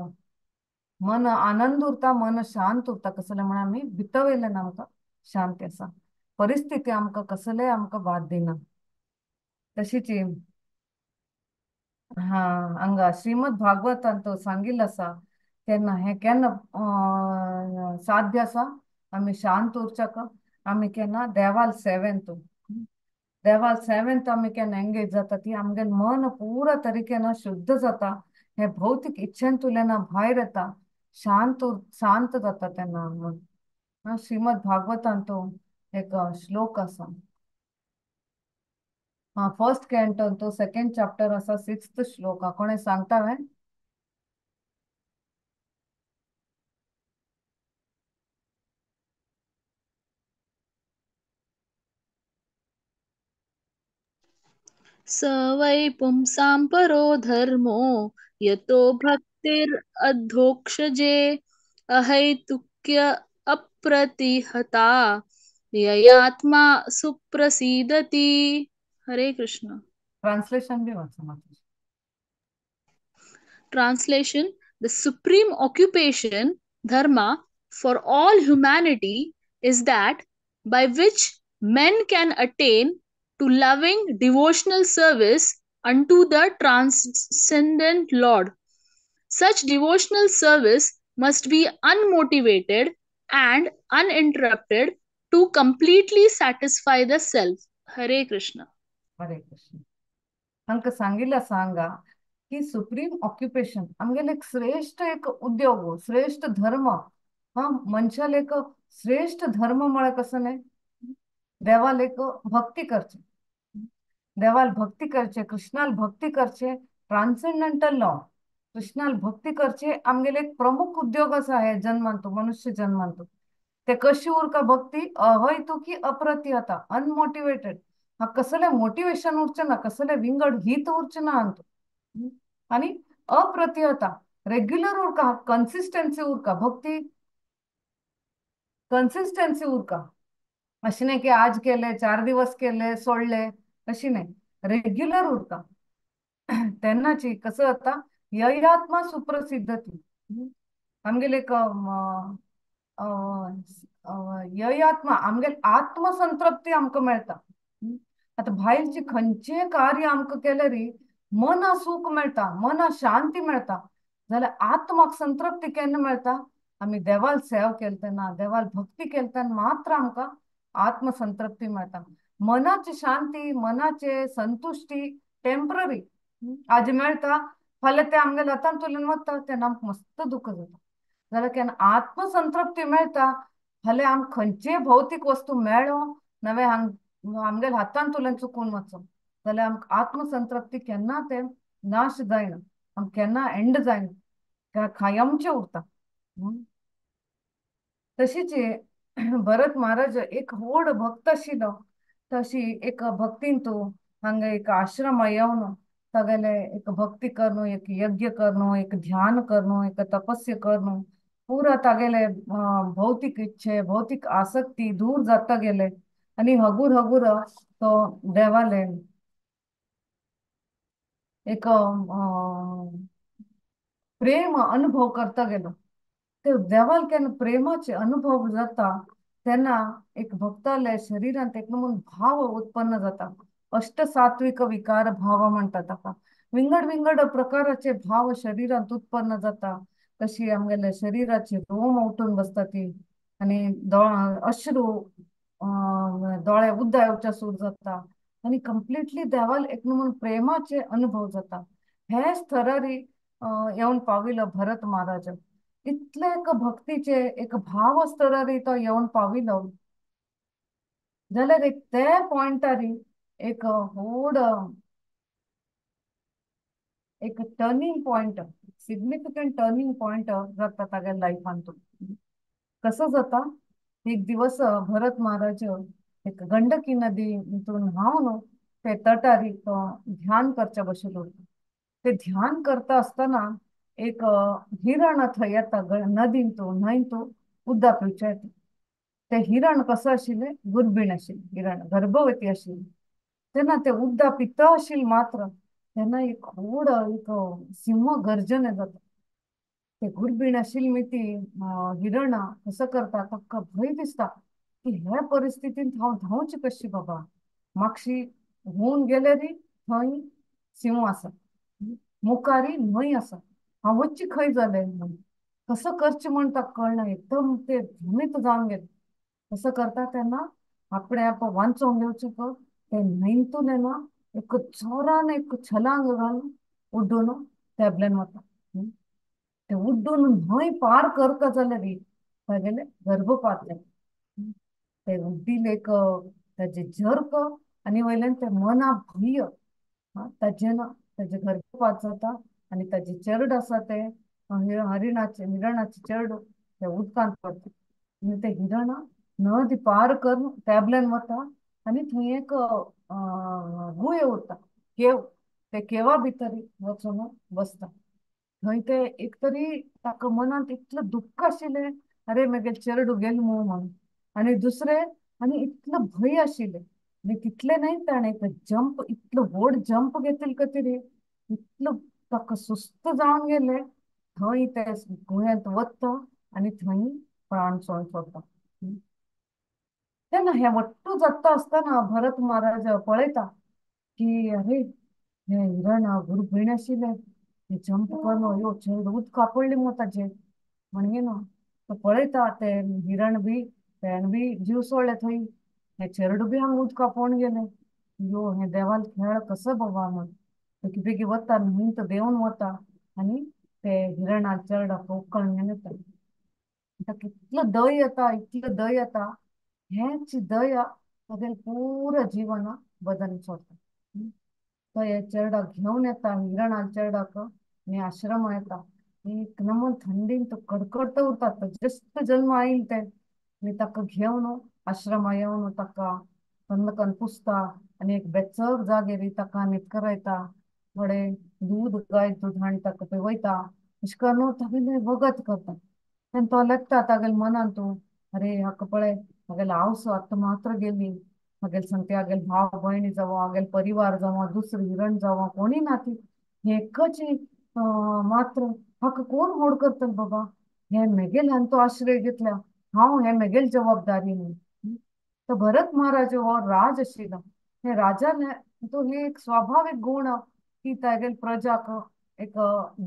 मन आनंद उरता, मन शांत उरता. कसलें म्हण आमी भितर वयल्यान आमकां शांती आसा, परिस्थिती आमकां कसलें आमकां बाद दिना. तशीच हा हांगा श्रीमद भागवतांत सांगिल्लें आसा केन्ना हें केन्ना साध्य आसा आमी शांत उरच्याक, आमी केन्ना देवाल सेवेंत, देवाल सेवेंत आमी केन्ना एंगेज जाता ती आमगेलें मन पुरा तरीकेन शुद्ध जाता, हे भौतीक इच्छेंतुल्यान भायर येता, शांत शांत जाता तेन्ना म्हण. श्रीमद भागवतांत एक श्लोक आसा, हा फर्स्ट कॅन्टो तो सेकंड चॅप्टर आसा, सिक्स्थ श्लोक. कोणें सांगता वे? स वै पुंसां परो धर्मो यतो भक्तिर अधोक्षजे अहैतुक्य अप्रतिहता ययात्मा सुप्रसीदति. हरे कृष्ण. ट्रांसलेशन भी वाचा. Translation: the supreme occupation dharma for all humanity is that by which men can attain to loving devotional service unto the transcendent Lord. Such devotional service must be unmotivated and uninterrupted to completely satisfy the self. Hare Krishna. Hare Krishna. हांकां सांगिल्लें आसा हांगा की supreme occupation आमगेले एक श्रेश्ठ एक उद्योग, श्रेश्ठ धर्म. हा मनशाले एक श्रेश्ठ धर्म म्हळ्यार कसो न्हय, देवाल एक भक्ती करचे, देवाल भक्ती करचे, कृष्णाल भक्ती करचे, ट्रान्सेंडेंटल लॉ कृष्णाल भक्ती करचे आमगेले एक प्रमुख उद्योग आसा हे जन्मांतु, मनुष्य जन्मांतु. ते कशी उरका भक्ती अहैतुकी अप्रतिहता, अनमोटिवेटेड. हा कसलें मोटिवेशन उरचें ना, कसलें विंगड हित उरचें ना हातूंत. आनी अप्रतिहता रेग्युलर उरका, कन्सिस्टन्सी उरका, भक्ती कन्सिस्टन्सी उरका. अशी न्हय की आज केले चार दिवस केले सोडले, अशी न्हय, रेग्युलर उरता. तेन्नाची कसो जाता ययात्मा सुप्रसिद्धती. आमगेले एक ययात्मा आमगेले आत्मसंतृप्ती आमकां मेळटा. आतां भायलची खंयचें कार्य आमकां केल्यार मना सूख मेळटा, मना शांती मेळटा. जाल्यार आत्माक संतृप्ती केन्ना मेळटा? आमी देवाल सेवा केले तेन्ना, देवाल भक्ती केले तेन्ना मात्र आमकां आत्मसंतृप्ती मेळटा. मनाची शांती, मनाचे संतुश्टी टेम्पररी आज मेळटा, फाल्यां तें आमगेल्या हातांतल्यान वता तेन्ना आमकां मस्त दुःख जाता. जाल्यार केन्ना आत्मसंतृप्ती मेळटा फाल्यां आमकां खंयचीय भौतीक वस्तू मेळो नवे हांग आमगेल्या हातान तुल्यान चुकून वचो जाल्यार आमकां आत्मसंतृप्ती केन्ना ते नाश जायना, आमकां केन्ना एंड जायना, कायमचें उरता. तशीच भरत महाराज एक व्हड भक्त आशिल्लो. तशी एक भक्तीन तूं हांगा एक आश्रम येवन तागेले एक भक्ती करून, एक यज्ञ करून, एक ध्यान करून, एक तपस्या करून पुरा तागेले भौतिक इच्छे भौतिक आसक्ती दूर जाता गेले आनी हगूर हगूर तो देवाले एक प्रेम अनुभव करता गेलो. ते देवाल केन्ना प्रेमाचे अनुभव जाता तेन्ना एक भक्ताले शरीरांत एक नमून भाव उत्पन्न जाता. अष्टसात्विक विकार भाव म्हणटा ताका. विंगड विंगड प्रकाराचे भाव शरीरांत उत्पन्न जाता. तशी आमगेले शरीराचे रोम उठून बसता ती आनी अश्रू दोळे उद्दा येवच्या सूर जाता आनी कंप्लिटली देवाल एक नमून प्रेमाचे अनुभव जाता. हे स्तरारी येवन पाविलो भरत महाराज. इतले एक भक्तीचे एक भाव स्तरारी तो येवन पाविलो जाल्यार एक ते पॉयंटारी एक व्हड एक turning point, significant turning point जाता तागेल्या लायफांत. कसो जाता, एक दिवस भरत महाराज एक गंडकी नदीतून न्हावन ते तटारी तो ध्यान करच्या बशिल्लो. ते ध्यान करता आसतना एक हिरण थंय येता, नदींतू न्हंयतू उदक पिवचें येता. ते हिरण कसं आशिल्लें, दुर्बीण आशिल्लें, हिरण गर्भवती आशिल्लें. तेन्ना ते उदक पिता आशिल्लें मात्र तेन्ना एक व्हड एक सिंह गर्जन जाता. ते दुर्बीण आशिल्ली मी ती हिरण कसं करता, ताका भंय दिसता की ह्या परिस्थितींत हांव धांवची कशी बाबा, मातशी होवन गेल्यार थंय सिंह आसा, मुखारी न्हंय आसा, हांव वच्ची खंय जालें म्हूण कसं करचें म्हण ताका कळना. एकदम ते भ्रमीत जावन गेलें. कसं करता तेन्ना आपणे आप वांचोवंक घेवचें ते न्हंयतून येना एक जोरान एक छलांग घालून उड्डून तेबल्यान वता. ते उड्डून न्हंय पार करता जाल्यार तागेले गर्भपात जाता. ते उड्डील एक ताजे जर्क आनी वयल्यान ते मना भंय ताजे ना ताजे गर्भपात जाता आनी ताजे चेरड आसा ते हरिणाचे हिरणाचे चेरड ते उदकांत पडटा आनी ते हिरण नदी पार करून टॅबल्यान वता आनी थंय एक गुये उरता, केव, ते केवा भितर वचून बसता. थंय ते एक तरी ताका मनांत इतलें दुख्ख आशिल्लें, अरे म्हगेलें चेरडू गेलें मू म्हणून, आनी दुसरें आनी इतलो भंय आशिल्लें. आनी तितलें न्हय ताणें एक जंप, इतलो व्हड जंप घेतिल्लो खातीर इतलो ताका सुस्त जावन गेलें. थंय ते गुयेंत वता आनी थंय प्राण सोडटा. तेन्ना हें वट्टू जाता आसतना भरत महाराज पळयता की अरे हे हिरण गुरबीण आशिल्लें, हे जंप करून यो चेड उदक पडलें मगो ताजेर म्हणजे न्हू. तो पळयता ते हिरण बी तेणें बी जीव सोडले थंय, हे चेरडू बी हांगा उदक पळोवन गेलें, यो हे देवाल खेळ कसो बाबा म्हूण. बेगी बेगी वता न्हंयत देंवन वता आनी ते हिरणा चेरडाक उखलून घेवन येता. ताका इतलो दय येता, इतलो दय येता, हेच दया तागेलें पुरो जिवन बदल सोडटा. तो हे चेरडाक घेवन येता, हिरणा चेरडाक आनी आश्रमा येता. एक नमून थंडीन तो कडकडत उरता, जस्ट जल्म आयिल्लो ते आनी ताका घेवन आश्रमा येवन ताका कंदकान पुसता आनी एक बेचक जागेर ताका न्हिदकरायता, थोडे दूद गाय दूद हाडून ताका पिवयता. अशें करून तागेलें वगत करता. तेन्ना तो लेखता तागेल्या मनांत तूं, अरे हाका पळय म्हगेले आवस आतां मात्र गेली, म्हगेले सांगते हागेले भाव भयणी जावं, हागेले परिवार जावं, दुसरें हिरण जावं, कोणी ना ती एकच मात्र हाका कोण होड करतलो बाबा, हे म्हगेले हांवें तो आश्रय घेतला, हांव हे म्हगेली जबाबदारी न्हू. तो भरत महाराज हो राज आशिल्लो, हे राजान तो ही एक स्वाभावीक गुण की तागेले प्रजाक एक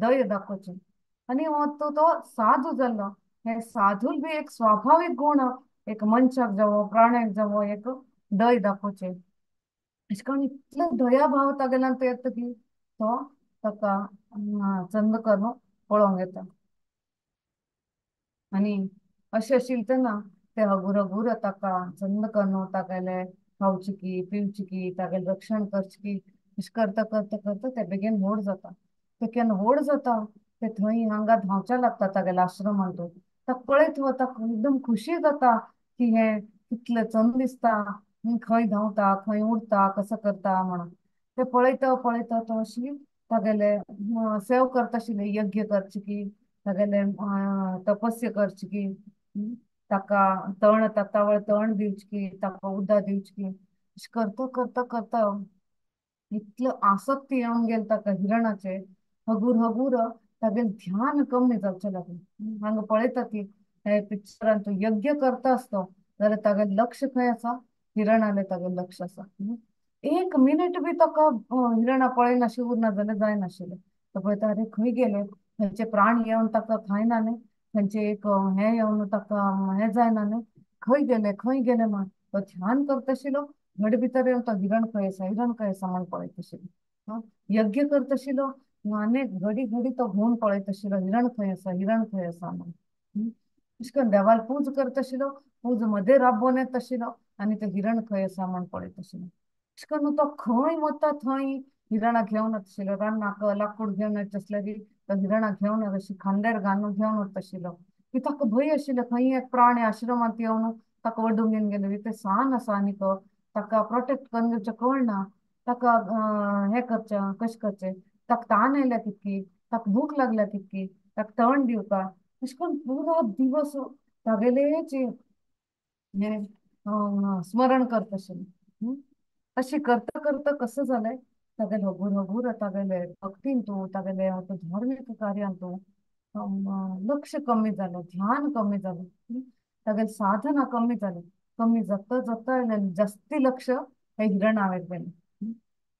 दय दाखोवची आनी हो तो तो साधू जाल्लो. हे साधूल बी एक स्वाभावीक गुण, एक मनशाक जावं प्राण्याक जावं एक दय दाखोवचें. अशें करून इतलो दया भाव तागेल्यान तो येता की तो ताका चंद करून पळोवंक येता. आनी अशें आशिल्लें तेन्ना ते हगूर हगूर ताका चंद करून तागेले खावची की पिवची की तागेले रक्षण करची की अशें करता करता करता ते बेगीन व्हड जाता. ते केन्ना व्हड जाता ते थंय हांगा धांवच्या लागता तागेल्या आश्रमांत. ताका पळयत वता एकदम खुशी जाता की हे कितले चंद दिसता, खंय धांवता खंय उरता कसो करता म्हणून. ते पळयता पळयता तो अशी तागेले सेव करता आशिल्ले, यज्ञ करचे की तागेले तपस्या करचे की ताका तण तातावळ तण दिवची की ताका उदक दिवची की अशें करता करता करता इतलो आसक्ती येवन गेली ताका हिरणाचे. हगूर हगूर तागेलें ध्यान कमी जावचें लागलें. हांगा पळयता ती हे पिक्चरान तो यज्ञ करता आसतो जाल्यार तागेलें लक्ष खंय आसा, हिरणालें तागेलें लक्ष आसा. एक मिनीट बी ताका हिरणा पळयनाशी उरना जाल्यार जायनाशिल्लें. तो पळयता अरे खंय गेले, खंयचे प्राणी येवन ताका खायना न्ही, खंयचे एक हें येवन ताका हें जायना न्ही, खंय गेले खंय गेले म्हण तो ध्यान करता आशिल्लो. घडी भितर येवन तो हिरण खंय आसा हिरण खंय आसा म्हण पळयता आशिल्लो. यज्ञ करता आशिल्लो आनी घडी घडी तो घुंवून पळयता आशिल्लो हिरण खंय आसा हिरण खंय आसा म्हण. अशें करून देवाक पूज करता आशिल्लो, पूज मदें राबोवन येता आशिल्लो आनी ते हिरण खंय आसा म्हण पळयता आशिल्लो. अशें करून तो खंय वता थंय हिरणां घेवन वता आशिल्लो. रानाक लाकूड घेवन वयता आसल्यार तो हिरणां घेवन अशी खांद्यार घालून घेवन वता आशिल्लो. की ताका भंय आशिल्लो खंय एक प्राणी आश्रमांत येवन ताका वडून घेवन गेले ते सान आसा आनी ताका प्रोटेक्ट करून घेवचें कळना, ताका हें करचें कशें करचें, ताका तान आयल्या तितकी, ताका भूक लागल्या तितकी, ताका तण दिवपा. अशें करून पुरो दिवस तागेलेच हें स्मरण करता आशिल्लें. अशें करता करता कसं जालें तागेले हगूर हगूर तागेले भक्तींतू तागेले धार्मीक कार्यांतू लक्ष कमी जालें, ध्यान कमी जालें, तागेले साधना कमी जाली. कमी जाता जाता जास्ती लक्ष हे हिरणावेर गेलें.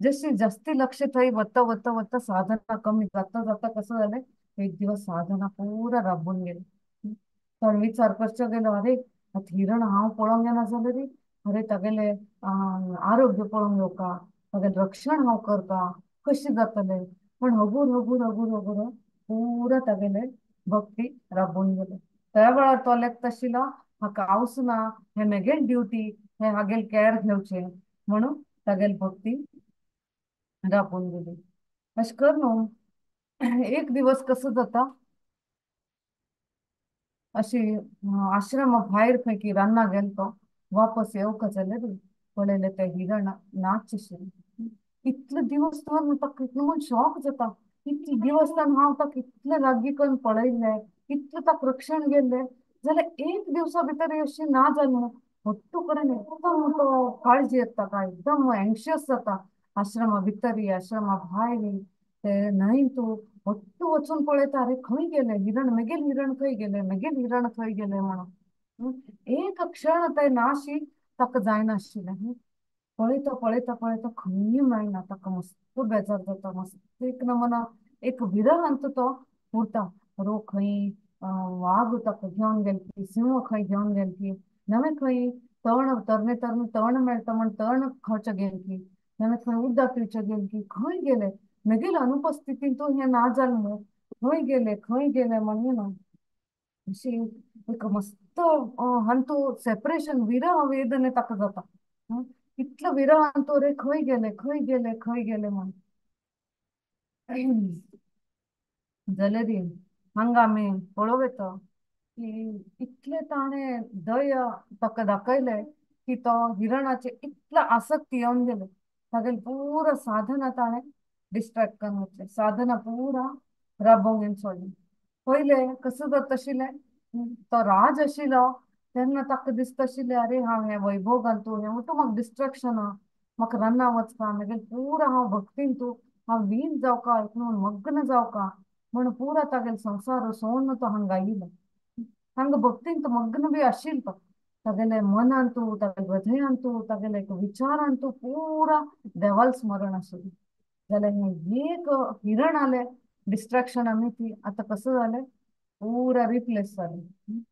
जशी जास्ती लक्ष थंय वता वता वता साधना कमी जाता जाता कसं जालें एक दिवस साधना पुरा राबून गेली. तो विचार करचो गेलो अरे आतां हिरण हांव पळोवंक येना जाल्यार अरे तागेले आरोग्य पळोवंक येवका, तागेलें रक्षण हांव करता कशें जातलें. पण हगूर हगूर हगूर हगूर पुरा तागेले भक्ती राबून गेले. त्या वेळार तो लेखता आशिल्लो हाका आवस ना, हे मेगेल ड्युटी, हे हागेल कॅर घेवचें म्हणून तागेली भक्ती राबून गेली. अशें करून एक दिवस कसो जाता अशी आश्रमा भायर खंय की रान्ना गेलो तो वापस येवका जाल्यार पळयलें तें हिरण नाच आशिल्लें. इतले दिवस तो ताका इतलो म्हण शॉक जाता, इतले दिवस हांव ताका इतले लागीं करून पळयल्लें, इतलें ताका रक्षण गेल्लें जाल्यार एक दिवसा भितर अशी ना जाली. हट्टू कडेन एकदम तो काळजी येता ताका, एकदम एंशियस जाता. आश्रमा भितर आश्रमा भायर ते न्हंय तूं हट्टू वचून पळयता अरे खंय गेले हिरण, मेगेल हिरण खंय गेले, मेगेल हिरण खंय गेले म्हणून. एक क्षण ते नाशी ताका जायनाशिल्लें. पळयता पळयता पळयता खंय मेळना, ताका मस्त बेजार जाता, मस्त एक नमना एक विरहांत तो उरता. रो खंय वाग ताका घेवन गेल की, सिंह खंय घेवन गेल की, नवें खंय तण तरणे तरणे तण मेळटा म्हण तण खावचें गेल की, नवें खंय उदक पिवचें गेल की, खंय गेले मेगेल अनुपस्थितींतू हें ना जालें न्हू, खंय गेले खंय गेले म्हणून ना अशी एक मस्त हांतू सेपरेशन विरह वेदने ताका जाता. इतलो विरह हांतू रे खंय गेले खंय गेले खंय गेले म्हण जाल्यार हांगा आमी पळोवं येता की इतले ताणें दया ताका दाखयलें की तो हिरणाचे इतलो आसक्ती येवन गेले तागेले पुरो साधना ताणें डिस्ट्रेक्ट करून वचलें, साधना पुरा राबोवंक घेवन सोडलें. पयलें कसं जाता आशिल्लें तो राज आशिल्लो तेन्ना ताका दिसता आशिल्लें अरे हांव हें वैभोगांतू हें म्हणटा म्हाका डिस्ट्रेक्शन आहा, म्हाका रान्ना वचपा मागीर पुरा हांव भक्तींतू हांव लीन जावका म्हणून मग्न जावका म्हण पुरा तागेलो संवसार सोडून तो हांगा आयिल्लो. हांगा भक्तींत मग्न बी आशिल्लो तो तागेले मनांतू तागेले हृदयांतू तागेले विचारांतू पुरा देवाल स्मरण आशिल्लें. जाल्यार हें एक हिरण आलें डिस्ट्रेक्शन आमी ती आतां कसं जालें पुरा रिप्लेस जालें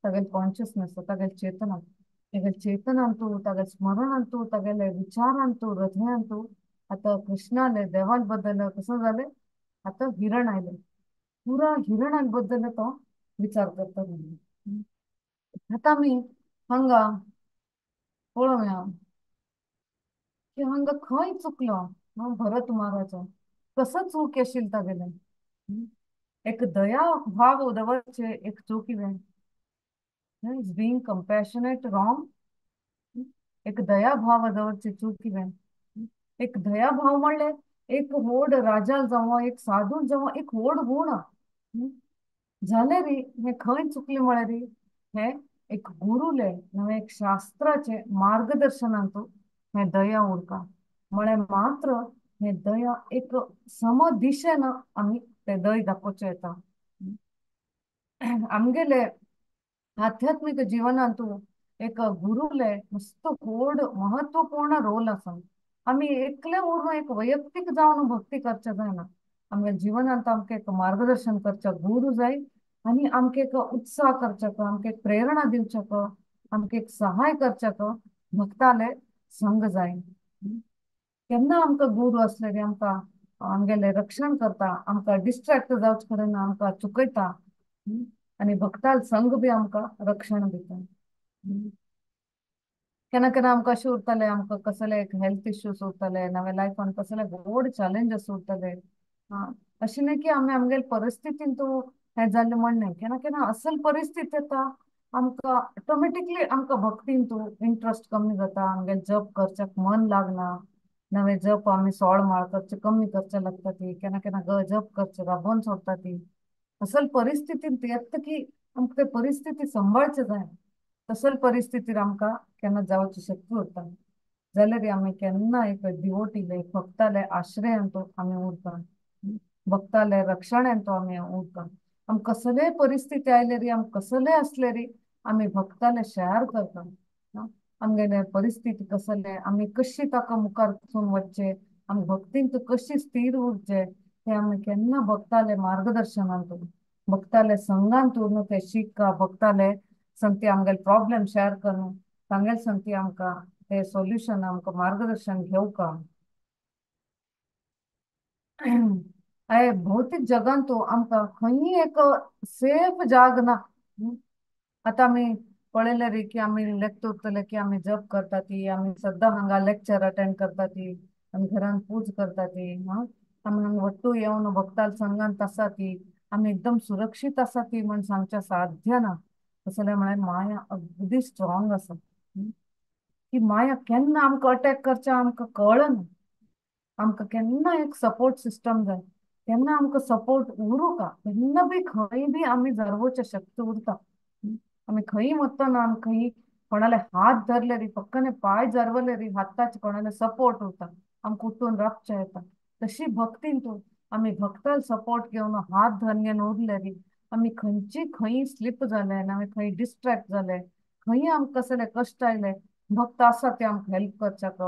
तागेले कॉन्शियसनेस तागेले चेतना तागेले चेतनांतू तागेले स्मरणांतू तागेले विचारांतू हृदयांतू आतां कृष्णाले देवाल बद्दल कसं जालें आतां हिरण आयलें पुरा हिरणा बद्दल तो विचार करता. आतां आमी हांगा पळोवया की हांगा खंय चुकलो भरत महाराजा, कसो चूक आशिल्ली तागेले? एक दया भाव दवरचे एक चूक कितें? Is being compassionate wrong? एक दया भाव दवरचे चूक कितें? एक दया भाव म्हणलें एक व्हड राजा जावं एक साधू जावं एक व्हड गूण जाल्यार हें खंय चुकलें म्हळ्यार हें एक गुरुले नवे एक शास्त्राचे मार्गदर्शनांतू हें दया उरता म्हळ्यार मात्र हें दया एक सम दिशेन आमी ते दय दाखोवचें येता. आमगेले आध्यात्मीक जिवनांतू एक गुरुले मस्त व्हड महत्वपूर्ण रोल आसा. आमी एकले उरून एक वैयक्तीक जावन भक्ती करचें जायना, आमगे जिवनांत आमकां एक मार्गदर्शन करचें गुरू जाय आनी आमकां एक उत्साह करचें, आमकां एक प्रेरणा दिवचें, आमकां एक सहाय करचें भक्ताले संग जाय. केन्ना आमकां गुरू आसले रे आमकां आमगेलें रक्षण करता, आमकां डिस्ट्रेक्ट जावचे कडेन आमकां चुकयता आनी भक्ताल संग बी आमकां रक्षण दिता. केन्ना केन्ना आमकां अशें उरतालें आमकां कसले एक हेल्थ इश्यूज उरताले, नवे लायफान कसले व्हड चॅलेंजीस उरताले. अशें न्ही की आमी आमगेले परिस्थितीन तूं हें जालें म्हण न्हय, केन्ना केन्ना असल परिस्थिती येता आमकां ऑटोमेटिकली आमकां भक्तीन तूं इंट्रस्ट कमी जाता, आमगेले जप करच्याक मन लागना, नवे जप आमी सोळ माळ करचे कमी करचे लागता ती, केन्ना केन्ना जप करचे राबोवन सोडटा ती. असल परिस्थितीन येता की आमकां ते परिस्थिती सांबाळचे जाय, तसल परिस्थितीर आमकां केन्ना जावची शक्ती उरता जाल्यार आमी केन्ना एक डिवोटीले भक्ताले आश्रयान तो आमी उरता, भक्ताले रक्षणान तो आमी उरता. आम कसलेय परिस्थिती आयले री आम कसलेय आसले री आमी भक्ताले शेअर करता, आमगेले परिस्थिती कसले आमी कशी ताका मुखार वचून वचचे, आमी भक्तीन कशी स्थिर उरचे ते आमी केन्ना भक्ताले मार्गदर्शनान भक्ताले संगान उरून ते शिक्का, भक्ताले संगती आमगेले प्रॉब्लेम शेअर करून तांगेले संगती आमकां ते सोल्युशन आमकां मार्गदर्शन घेवका. भौतीक जगांत आमकां खंयी एक सेफ जाग ना. आतां आमी पळयलें रे की आमी लेक्चर उरतले की आमी जप करता ती, आमी सद्दां हांगा लेक्चर अटेंड करता ती, आमी घरान पूज करता ती, आमी हांगा वट्टू येवन भक्ताल संगांत आसा ती, आमी एकदम सुरक्षीत आसा ती म्हण सांगचें साध्य ना. तसलें म्हळ्यार माया अगदी स्ट्रॉंग आसा की माया केन्ना आमकां अटॅक करचें आमकां कळना. आमकां केन्ना एक सपोर्ट सिस्टम जाय, केन्ना आमकां सपोर्ट उरूका, केन्ना बी खंय बी आमी जरवोवचे शक्ती उरता. आमी खंय वतना आमी खंय कोणाले हात धरले री पक्कने पांय जरवले री हाताचे कोणाले सपोर्ट उरता, आमकां उठून राबचें येता. तशी भक्तीन तूं आमी भक्ताल सपोर्ट घेवन हात धरून उरले री आमी खंयची खंय स्लिप जाले आनी आमी खंय डिस्ट्रेक्ट जाले, खंय आमकां कसले कश्ट आयले भक्त आसा ते आमकां हेल्प करच्याक,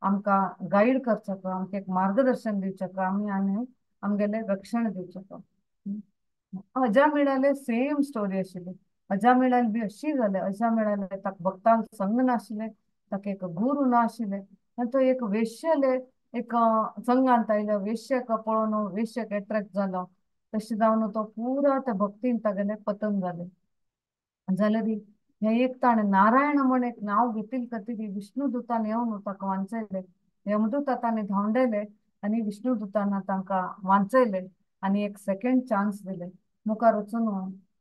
आमकां गायड करच्याक, आमकां एक मार्गदर्शन दिवच्याक, आमी आनी आमगेलें रक्षण दिवच्याक. अजामिळाले सेम स्टोरी आशिल्ली. अजामिळाले बी अशी जाले, अजामिळाले ताका भक्तांक संग नाशिल्ले, ताका एक गुरू नाशिल्ले आनी तो एक वेश्यले एक संगांत आयलो, वेश्यक पळोवन वेश्यक एट्रेक्ट जालो, तशें जावन तो पुरा त्या भक्तीन तागेलें पतन जालें. जाल्यार हें एक ताणें नारायण म्हण एक नांव घेतिल्लें खातीर विष्णुदूतान येवन ताका वांचयलें, यमदूता ताणें धांवडायले आनी विष्णुदूतान तांकां वांचयले आनी एक सेकेंड चान्स दिले. मुखार वचून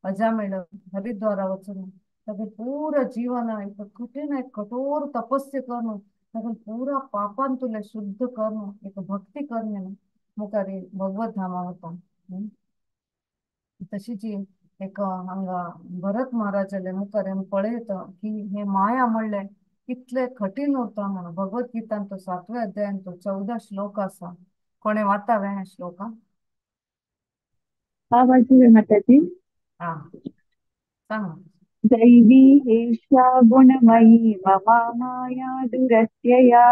अजामेळ हरिद्वारा वचून तागेलें पुरा जीवन एक कठीण एक कठोर तपस्या करून तागेलें पुरा पापांतुलें शुद्ध करून एक भक्ती करून मुखार भगवत धामा वता. तशीच एक हांगा भरत महाराजाले मुखार आमी पळयता की हे माया म्हणलें कितले कठीण उरता म्हणून. भगवत गीतान तो 7व्या अध्यायान तो 14 श्लोक आसा. कोणे वाचावे हे श्लोक? हा वाचूया माताजी. हा सांग. दैवी एषा गुणमयी मम माया दुरत्यया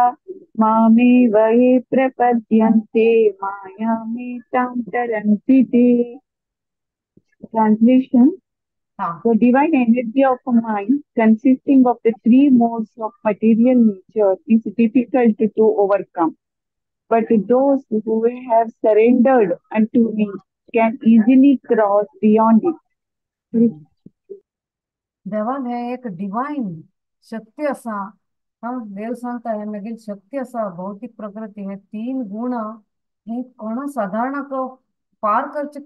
मामेव ये प्रपद्यन्ते मायामेतां तरन्ति ते. Translation. The divine energy of a mind consisting of the three modes of material nature is difficult to overcome. But those who have surrendered unto me can easily cross beyond it. देवान हे एक divine शक्ती आसा. हा देव सांगता हे मागीर शक्ती आसा भौतीक प्रकृती हे तीन गुण हे कोणा साधारणाक पार करचे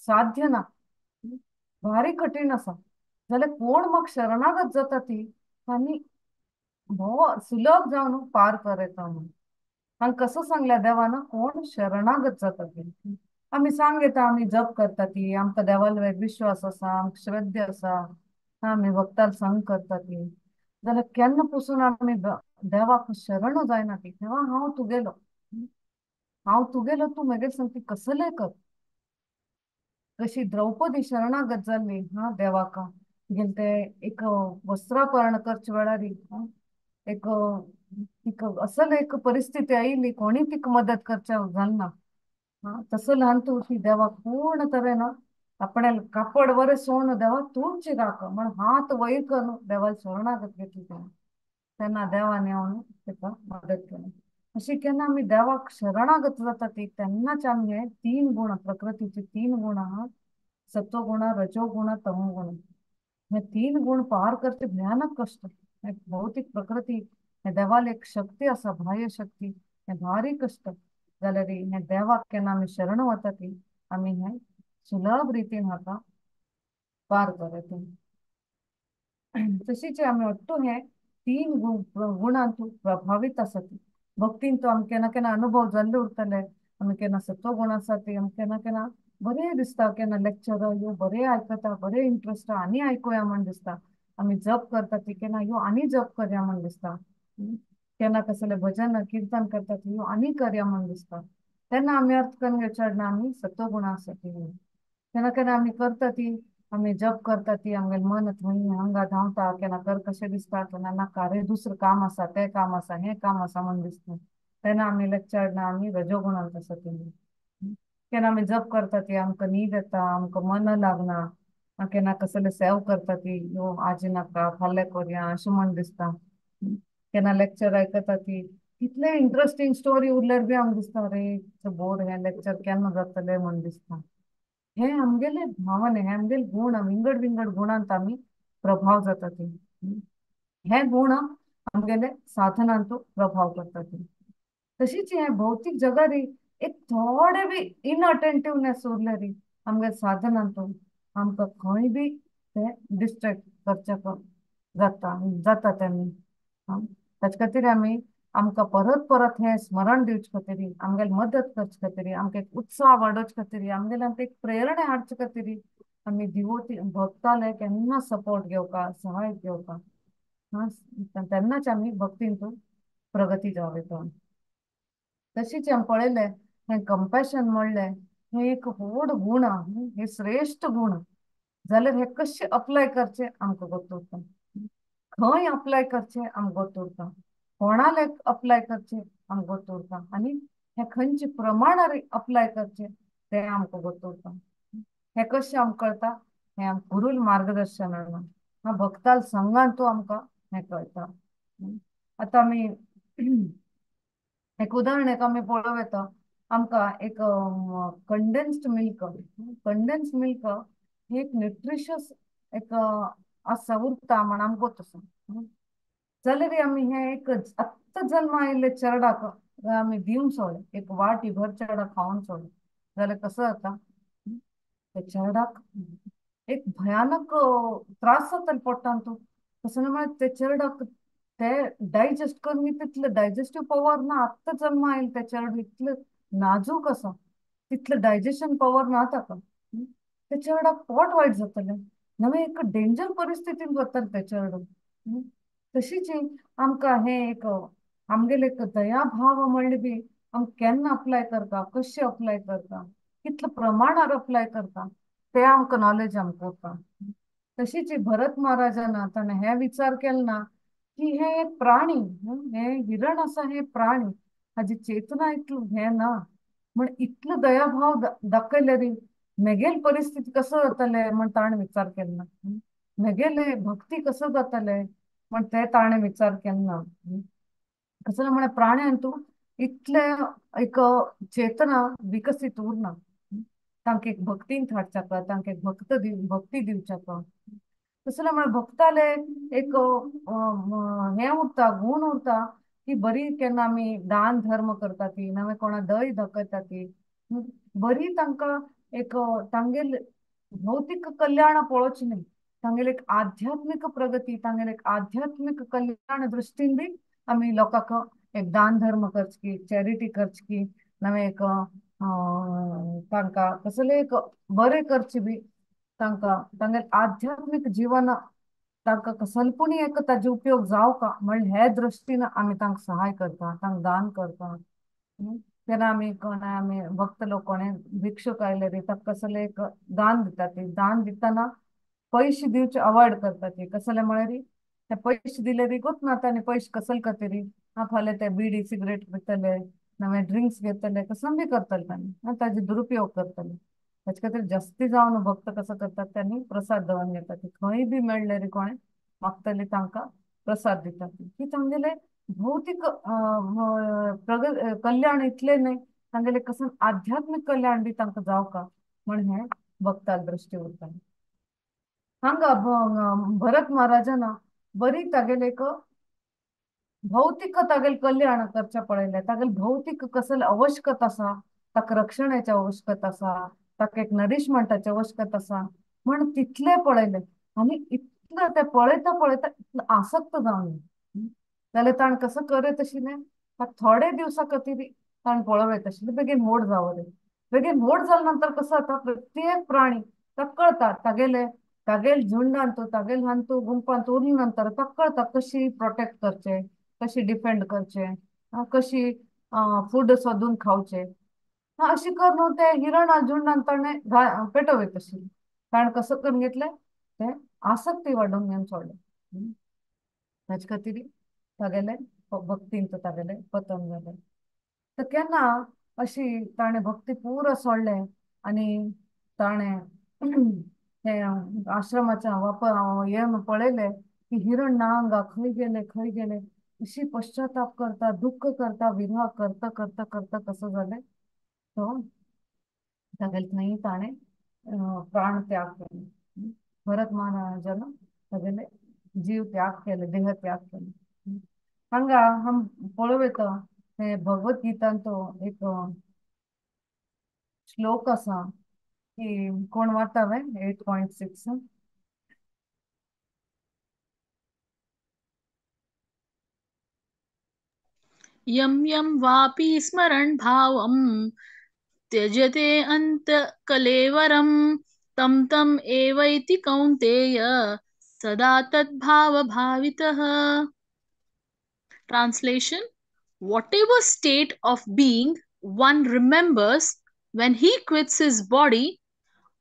साध्य ना, भारी कठीण आसा. जाल्यार कोण म्हाका शरणागत जाता ती आनी भोव सुलभ जावन पार कर येता म्हणून. आनी कसो सांगल्या देवान कोण शरणागत जाता ती. आमी सांग येता आमी जप करता ती, आमकां देवाल विश्वास आसा, आमकां श्रद्धा आसा, आमी भक्ताल संग करता ती, जाल्यार केन्ना पसून आमी देवाक शरण जायना ती तेव्हा हांव तुगेलो, हांव तुगेलो, तूं म्हगेर सांगती कसलें कर. कशी द्रौपदी शरणागत जाल्ली हा देवाक, गेले ते एक वस्त्रापहरण करचे वेळार एक तिका असल एक परिस्थिती आयिल्ली, कोणी तिका मदत करच्या जालना. तसो ल्हान तूं ती देवाक पूर्ण तरेन आपणे कापड बरें सोण देवा तूंच राख म्हण हात वयर करून देवाक शरणागत घेतली तेन्ना, तेन्ना देवान येवन तिका मदत केली. अशी केन्ना आमी देवाक शरणागत जाता ती तेन्नाच आमी हे तीन गुण, प्रकृतीचे तीन गुण आहा, सत्वगुण, रजोगुण, तमोगुण, हे तीन गुण पार करचे भयानक कष्ट. हे भौतिक प्रकृती हे देवाल एक शक्ती आसा, बाह्य शक्ती, हे भारी कष्ट. जाल्यार हे देवाक केन्ना आमी शरण वता ती आमी हे सुलभ रितीन हाका पार करता. तशीच आमी ಒಟ್ಟು हे तीन गुणांत प्रभावीत आसा ती. भक्तीन तो आमकां केन्ना केन्ना अनुभव जाल्ले उरतले, आमी केन्ना सत्वगुण आसा ती आमकां केन्ना केन्ना बरें दिसता, केन्ना लेक्चर यो बरें आयकता, बरें इंट्रस्ट आनी आयकुया म्हण दिसता. आमी जप करता ती केन्ना यो आनी जप करया म्हण दिसता, केन्ना कसले भजन किर्तन करता ती यो आनी करया म्हण दिसता. तेन्ना आमी अर्थ करून घेवचे ना आमी सत्वगुण आसा ती. केन्ना केन्ना आमी करता ती आमी जप करता ती आमगेलें मन थंय हांगा धांवता, केन्ना कर कशें दिसता, केन्ना नाका रे दुसरें काम आसा, तें काम आसा, हें काम आसा म्हण दिसता. तेन्ना आमी लेक्चर ना आमी रजोगुणांत आसा ती. केन्ना आमी जप करता ती आमकां न्हीद येता, आमकां मन लागना, केन्ना कसले सेव करता ती यो आज नाका फाल्यां करया अशें म्हण दिसता. केन्ना लेक्चर आयकता ती कितले इंट्रस्टींग स्टोरी उरल्यार बी आमकां दिसता रे बोर हें लेक्चर केन्ना जातलें म्हण दिसता. हे आमगेले भावने, हे आमगेले गुण, विंगड विंगड गुणांत आमी प्रभाव जाता ती. हे गुण आमगेले साधनांत प्रभाव करता ती. तशीच हे भौतीक जगारी एक थोडे बी इनअटेंटिवनेस उरल्यार आमगे साधनांत आमकां खंय बी ते डिस्ट्रेक्ट करचे जाता जाता तेमी. ताचे खातीर आमी आमकां परत परत हें स्मरण दिवचे खातीर, आमगेले मदत करचे खातीर, आमकां एक उत्साह वाडोवचे खातीर, आमगेले आमकां एक प्रेरणा हाडचे खातीर आमी दिवोटी भक्ताले केन्ना सपोर्ट घेवका, सहाय घेवका. तेन्नाच आमी भक्तींतून प्रगती जावं येता. तशीच आमी पळयलें हें कंपॅशन म्हणलें हें एक व्हड गुण, हे श्रेश्ठ गुण. जाल्यार हें कशें अप्लाय करचें आमकां गोत उरता, खंय अप्लाय करचें आमकां गोत उरता, कोणाक अप्लाय करचें आमकां गोत उरता, आनी हें खंयचे प्रमाणार अप्लाय करचें तें आमकां गोत उरता. हें कशें आमकां कळटा हें आमकां गुरूल मार्गदर्शनान, भक्ताल संगान तो आमकां हें कळटा. आतां आमी एक उदाहरण एक आमी पळोवं येता. आमकां एक कंडेन्स्ड मिल्क, कंडेन्स्ड मिल्क हे एक न्युट्रिशियस एक आसा उरता म्हण आमकां गोत आसा. जाल्यार आमी हें एक आत्तां जल्मा आयिल्ले चेरडाक आमी दिवन सोडलें, एक वाटी भर चेरडाक खावन सोडलें जाल्यार कसो जाता, त्या चेरडाक एक भयानक त्रास जाता पोटांत. तसो म्हळ्यार ते चेरडाक ते डायजेस्ट करून तितले डायजेस्टीव पवर ना, आत्तां जल्मा आयिल्लें ते चेरडू इतलें नाजूक आसा, तितलें डायजेशन पवर ना ताका. ते चेरडाक पोट वायट जातलें, नवें एक डेंजर परिस्थितीन वतलें ते चेरडू. तशीच आमकां हें एक आमगेले एक दयाभाव म्हणलें बी आमकां केन्ना अप्लाय करता, कशें अप्लाय करता, कितले प्रमाणार अप्लाय करता तें आमकां नॉलेज आमकां उरता. तशीच भरत महाराजान ताणें हें विचार केलो ना की हे एक प्राणी, हे हिरण आसा हे प्राणी, हाजी चेतना इतलो हें ना म्हण इतलो दयाभाव दाखयल्यार मेगेल परिस्थिती कसो जातलें म्हण ताणें विचार केलो ना, मेगेले भक्ती कसो जातलें म्हण ते ताणें विचार केलो ना. कसो म्हळ्यार प्राण्यांतू इतले एक चेतना विकसीत उरना, तांकां एक भक्तीन हाडच्याक, तांकां एक भक्ती दिवच्याक. तसलें म्हळ्यार भक्ताले एक हें उरता, गूण उरता की बरी केन्ना आमी दान धर्म करता ती, नाजाल्यार कोणा दय दाखयता ती, बरी तांकां एक तांगेल भौतीक कल्याण पळोवचें न्ही, तांगेले एक आध्यात्मीक प्रगती, तांगेले एक आध्यात्मीक कल्याण दृश्टीन बी आमी लोकांक एक दान धर्म करची, चॅरिटी करची, नाजाल्यार एक तांकां कसलें एक बरें करचें बी तांकां तांगेले आध्यात्मीक जिवन तांकां कसलपुणी एक ताजो उपयोग जावका म्हण हे दृश्टीन आमी तांकां सहाय करता, तांकां दान करता. तेन्ना आमी कोणा आमी भक्त लोक कोणे भिक्षुक आयले रे ताका कसलें एक दान दिता ती, दान दितना पयशे दिवचे अवॉयड करता ती. कसले म्हळ्यार ते पयशे दिले री गोत ना तांणी पयशे कसले करतली, हा फाल्यां ते बिडी सिगरेट पितले, नवे ड्रिंक्स घेतले, कसम बी करतले तांणी, ताजे दुरुपयोग करतले. ताचे खातीर जास्ती जावन भक्त कसो करतात, त्यांनी प्रसाद दवरून घेतात. खंय बी मेळ्ळे रे कोणें मागतले तांकां प्रसाद दितात. ही तांगेले भौतीक कल्याण इतलें न्हय, तांगेले कसम आध्यात्मीक कल्याण बी तांकां जावका म्हण हें भक्ताल दृश्टी उरता. हांगा भरत महाराजान बरी तागेले एक भौतीक तागेले कल्याण करचें पळयलें, तागेले भौतीक कसले आवश्यकता आसा, ताका रक्षणाची आवश्यकता आसा, ताका एक नरिशमेंटाची आवश्यकता आसा म्हण तितलें पळयलें. आनी इतलें तें पळयता पळयता इतलें आसक्त जावन जाल्यार ताणें कसो करत आशिल्लें, ताका थोडे दिवसा खातीर ताणें पळोवं येता आशिल्लें, बेगीन व्हड जावं रे. बेगीन व्हड जाल्या नंतर कसो जाता, प्रत्येक प्राणी ताका कळटा तागेले तागेल झुंडांत तागेल हांतू गुंपांत उरले नंतर ताका कळटा कशी प्रोटेक्ट करचें, कशी डिफेंड करचें, कशी फूड सोदून खावचें. अशें करून ते हिरण झुंडान ताणें पेटोवं आशिल्लें. ताणें कसो करून घेतलें, तें आसक्ती वाडोवन घेवन सोडलें. ताचे खातीर तागेले भक्तीन तागेलें पतन जालें. तर केन्ना अशी ताणें भक्ती पुरो सोडलें आनी ताणें हे आश्रमाच्या वापर येवन पळयलें की हिरण ना हांगा, खंय गेले खंय गेले, अशी पश्चाताप करता, दुख्ख करता, विरह करता करता करता कसो जालें, तो तागेले थंय ताणें प्राण त्याग केले. भरत महाराजान तागेले जीव त्याग केले, देह त्याग केले. हांगा हम पळोवं येता हे भगवत गीतांतो एक श्लोक आसा की कोण वाचता हांवें 8.6. यम यम वापि स्मरण भावम त्यजते अंत कलेवरम तम तम एवैति कौन्तेय सदा तद्भाव भावितः. Translation: whatever state of being one remembers when he quits his body,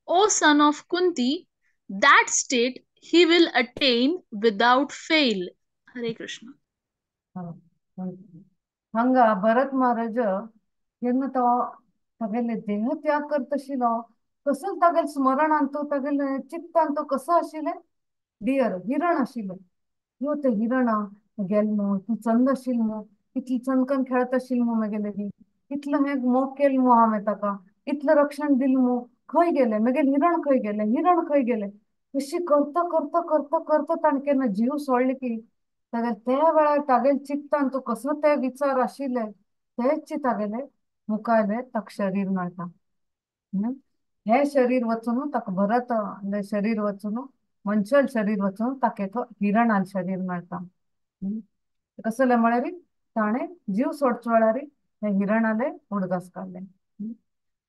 O son of Kunti, that state he will attain without fail. Hare Krishna. हांगा भरत महाराज केन्ना तो तागेले देह त्याग करता आशिल्लो, कसो तागेले स्मरणान तो तागेले चित्तान तो कसो आशिल्लें, डियर हिरण आशिल्लें. ह्यो ते हिरणा गेल मू, इतलें चंद आशिल्लें मू, इतलें चंदकन खेळत आशिल्लें मू मेगेले ती, इतलें हें मोग केलें मू हांवें ताका, इतलें रक्षण दिलें मू, खंय गेलें मेगेलें हिरण, खंय गेलें हिरण, खंय गेलें. अशी करता करता करता करता ताणें केन्ना जीव सोडले की तागेले त्या वेळार तागेले चित्तान तो कसो ते विचार आशिल्ले तेच तागेले मुखायले ताका शरीर मेळटा. हें शरीर वचून ताका भरत शरीर वचून मनशाल शरीर वचून ताका एक हिरणाल शरीर मेळटा. कसलें म्हळ्यार ताणें जीव सोडचे वेळार हे हिरणाले उडगास काडले.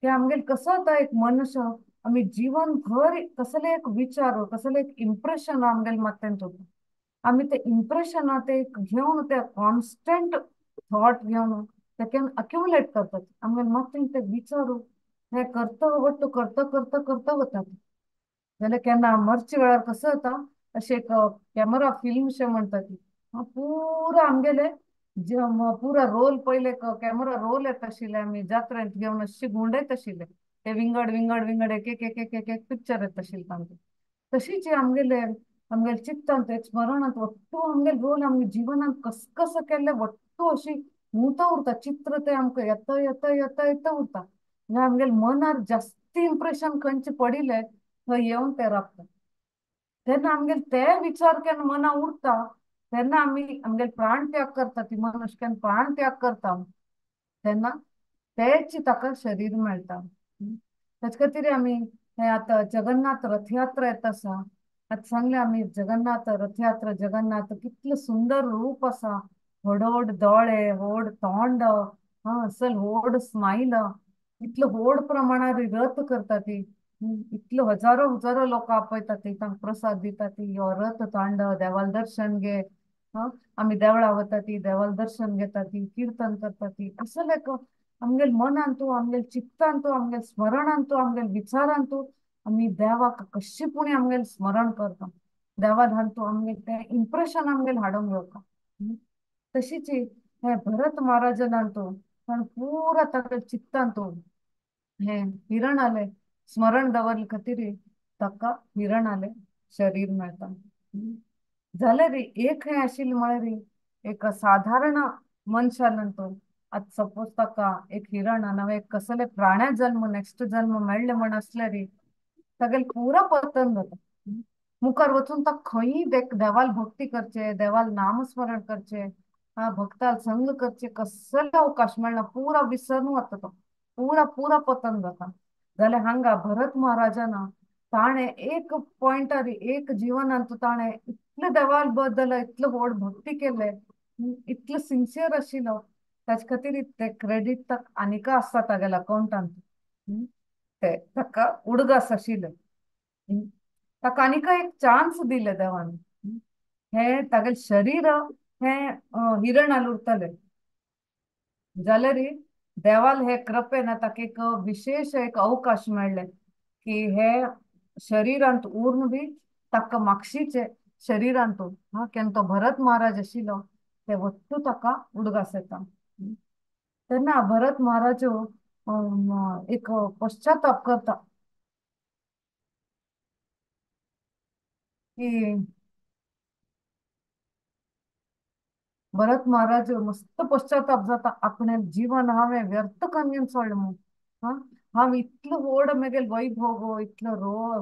ते आमगेले कसो जाता एक मनुष्य आमी जीवन भर कसले एक विचार, कसले एक इम्प्रेशन आमगेले माथ्यांत उरता. आमी ते इम्प्रेशना ते घेवन ते कॉन्स्टंट थॉट घेवन ते अक्युमुलेट करतात. आमगेले माथ्यांत ते विचार हे करता वट्टू करता करता करता वतात. जाल्यार केन्ना मरचे वेळार कसो जाता, अशें एक कॅमेरा फिल्म शें म्हणटा ती पुरा आमगेले पुरा रोल पयले कॅमेरा रोल येता आशिल्ले, आमी जात्रेंत घेवन अशी घुंवडयत आशिल्ले, ते विंगड विंगड विंगड एक एक एक एक एक पिक्चर येता आशिल्लें तांकां. तशीच आमगेले आमगेले चित्तांत एक स्मरणांत वट्टू आमगेले रोल आमगे जिवनांत कस कसो केल्ले वट्टू अशी घुंवता उरता, चित्र ते आमकां येता येता येता येता उरता. म्हणजे आमगेले मनार जास्ती इम्प्रेशन खंयचें पडिल्लें थंय येवन तें रावता. तेन्ना आमगेले ते विचार केन्ना मना उरता तेन्ना आमी आमगेले प्राण त्याग करता ती मनुष्य केन्ना प्राण त्याग करता तेन्ना तेच ताका शरीर मेळटा. तेचे खातीर आमी हे आतां जगन्नाथ रथयात्रा येता आसा. आतां सांगले आमी जगन्नाथ रथयात्रा, जगन्नाथ कितलें सुंदर रूप आसा, व्हड व्हड दोळे, व्हड तोंड, असल व्हड स्मायल, इतलो व्हड प्रमाणार रथ करता ती, इतलो हजारो हजारो लोक आपयता ती, तांकां प्रसाद दिता ती, यो रथ तांड देवाल दर्शन घे. आमी देवळां वता ती, देवाल दर्शन घेता ती, किर्तन करता ती. असले एक आमगेले मनान तूं, आमगेले चित्तान तूं, आमगेले स्मरणान तूं, आमगेले विचारान तूं आमी देवाक कशी पुणी आमगेले स्मरण करता, देवा तूं आमगेले तें इम्प्रेशन आमगेले हाडूंक घेवका. तशीच हे भरत महाराजान तूं पण पुरा तागे चित्तान तूं हे हिरणाले स्मरण दवरले खातीर ताका हिरणाले शरीर मेळटा. जाल्यार रे एक हें आशिल्लें म्हळ्यार रे एक साधारण मनशान तो आतां सपोज ताका एक हिरण नाजाल्यार एक कसले प्राण्या जल्म नेक्स्ट जल्म मेळ्ळे म्हण आसल्यार रे तागेलें पुरा पतन जाता. मुखार वचून ताका खंयी देवाल भक्ती करचे, देवाल नामस्मरण करचे, भक्ताल संग करचे कसले अवकाश मेळना, पुरा विसरून वता तो, पुरा पुरा पतन जाता. जाल्यार हांगा भरत महाराजान ताणें एक पॉयंटार एक जिवनांत ताणें इतले देवाल बद्दल इतलो व्हड भक्ती केले, इतलो सिन्सियर आशिल्लो, ताचे खातीर ते क्रेडीट ताका आनिका आसता तागेल्या अकावंटांत. ते ताका उडगास आशिल्ले, ताका आनिका एक चान्स दिले देवान. हे तागेलें शरीर हे हिरणाल उरतले जाल्यार देवाल हे कृपेन ताका एक विशेष एक अवकाश मेळ्ळे की हे शरीरांत उरून बी ताका मागशीचे शरीरांत केन्ना तो भरत महाराज आशिल्लो ते वट्टू ताका उडगास येता. तेन्ना भरत महाराज एक पश्चाताप करता की भरत महाराज मस्त पश्चाताप जाता, आपणे जीवन हांवें व्यर्थ करून सोडलें म्हूण. हांव इतलो व्हड म्हगेले वैभव, इतलो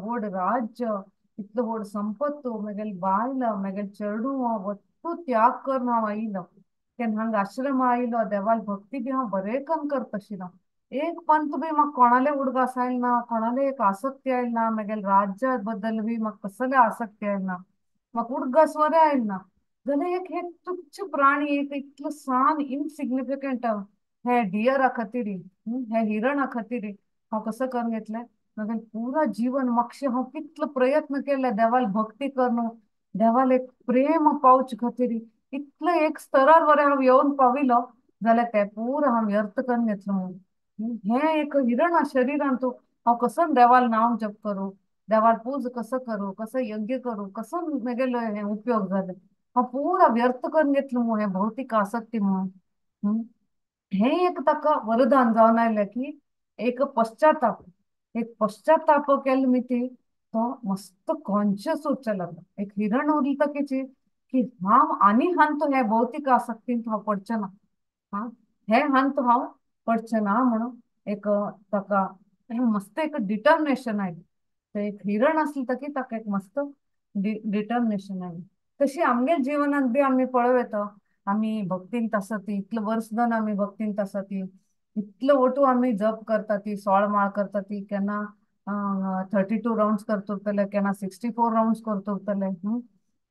व्हड राज्य, इतलो व्हड संपत्त, म्हगेले बायल, म्हगेले चेडूं वट्टू त्याग करून हांव आयलो. केन्ना हांगा आश्रम आयलो, देवाल भक्ती बी हांव बरें करून करता आशिल्लो, एक पंत बी म्हाका कोणाले उडगास आयल ना, कोणाले एक आसक्ती आयल ना, म्हगेले राज्या बद्दल बी म्हाका कसले आसक्ती आयल ना, म्हाका उडगास बरें आयल ना. जाल्यार एक हे तुच्छ प्राणी, एक इतलो सान इनसिग्निफिकंट हे डियरा खातीर, हे हिरणा खातीर हांव कसो करून घेतलें म्हगेलें पुरा जीवन. मातशें हांव कितलो प्रयत्न केले देवाल भक्ती करून, देवाल एक प्रेम पावचे खातीर, इतलो एक स्तरार बरें हांव येवन पाविलो जाल्यार तें पुरा हांव व्यर्थ करून घेतलो म्हणून. हें एक हिरणा शरीरान तूं हांव कसो देवाल नाम जप करूं, देवाल पूज कसो करूं, कसो यज्ञ करूं, कसो म्हगेलो हें उपयोग जालें, हांव पुरा व्यर्थ करून घेतलो म्हूण हें भौतीक आसक्ती म्हणून. हें एक ताका वरदान जावन आयलें की एक पश्चाताप, एक पश्चाताप केल्ले मिती तो मस्त कॉन्शियस उरचें लागलो. एक हिरण उरली ताकेची की हांव आनी हांत हे भौतीक आसक्तींत हांव पडचें ना, हे हांत हांव पडचें ना म्हणून एक ताका मस्त एक डिटर्मिनेशन आयलें. ते एक हिरण आसलें तकी ताका एक मस्त डिटर्मिनेशन आयलें. तशी आमगेल्या जिवनांत बी आमी पळोवं येता, आमी भक्तींत आसा ती, इतले वर्स जावन आमी भक्तींत आसा ती, इतले ओटू आमी जप करता ती, 16 माळ करता ती, केन्ना 32 रावंड्स करता उरतले, केन्ना 64 रावंड्स करता उरतले,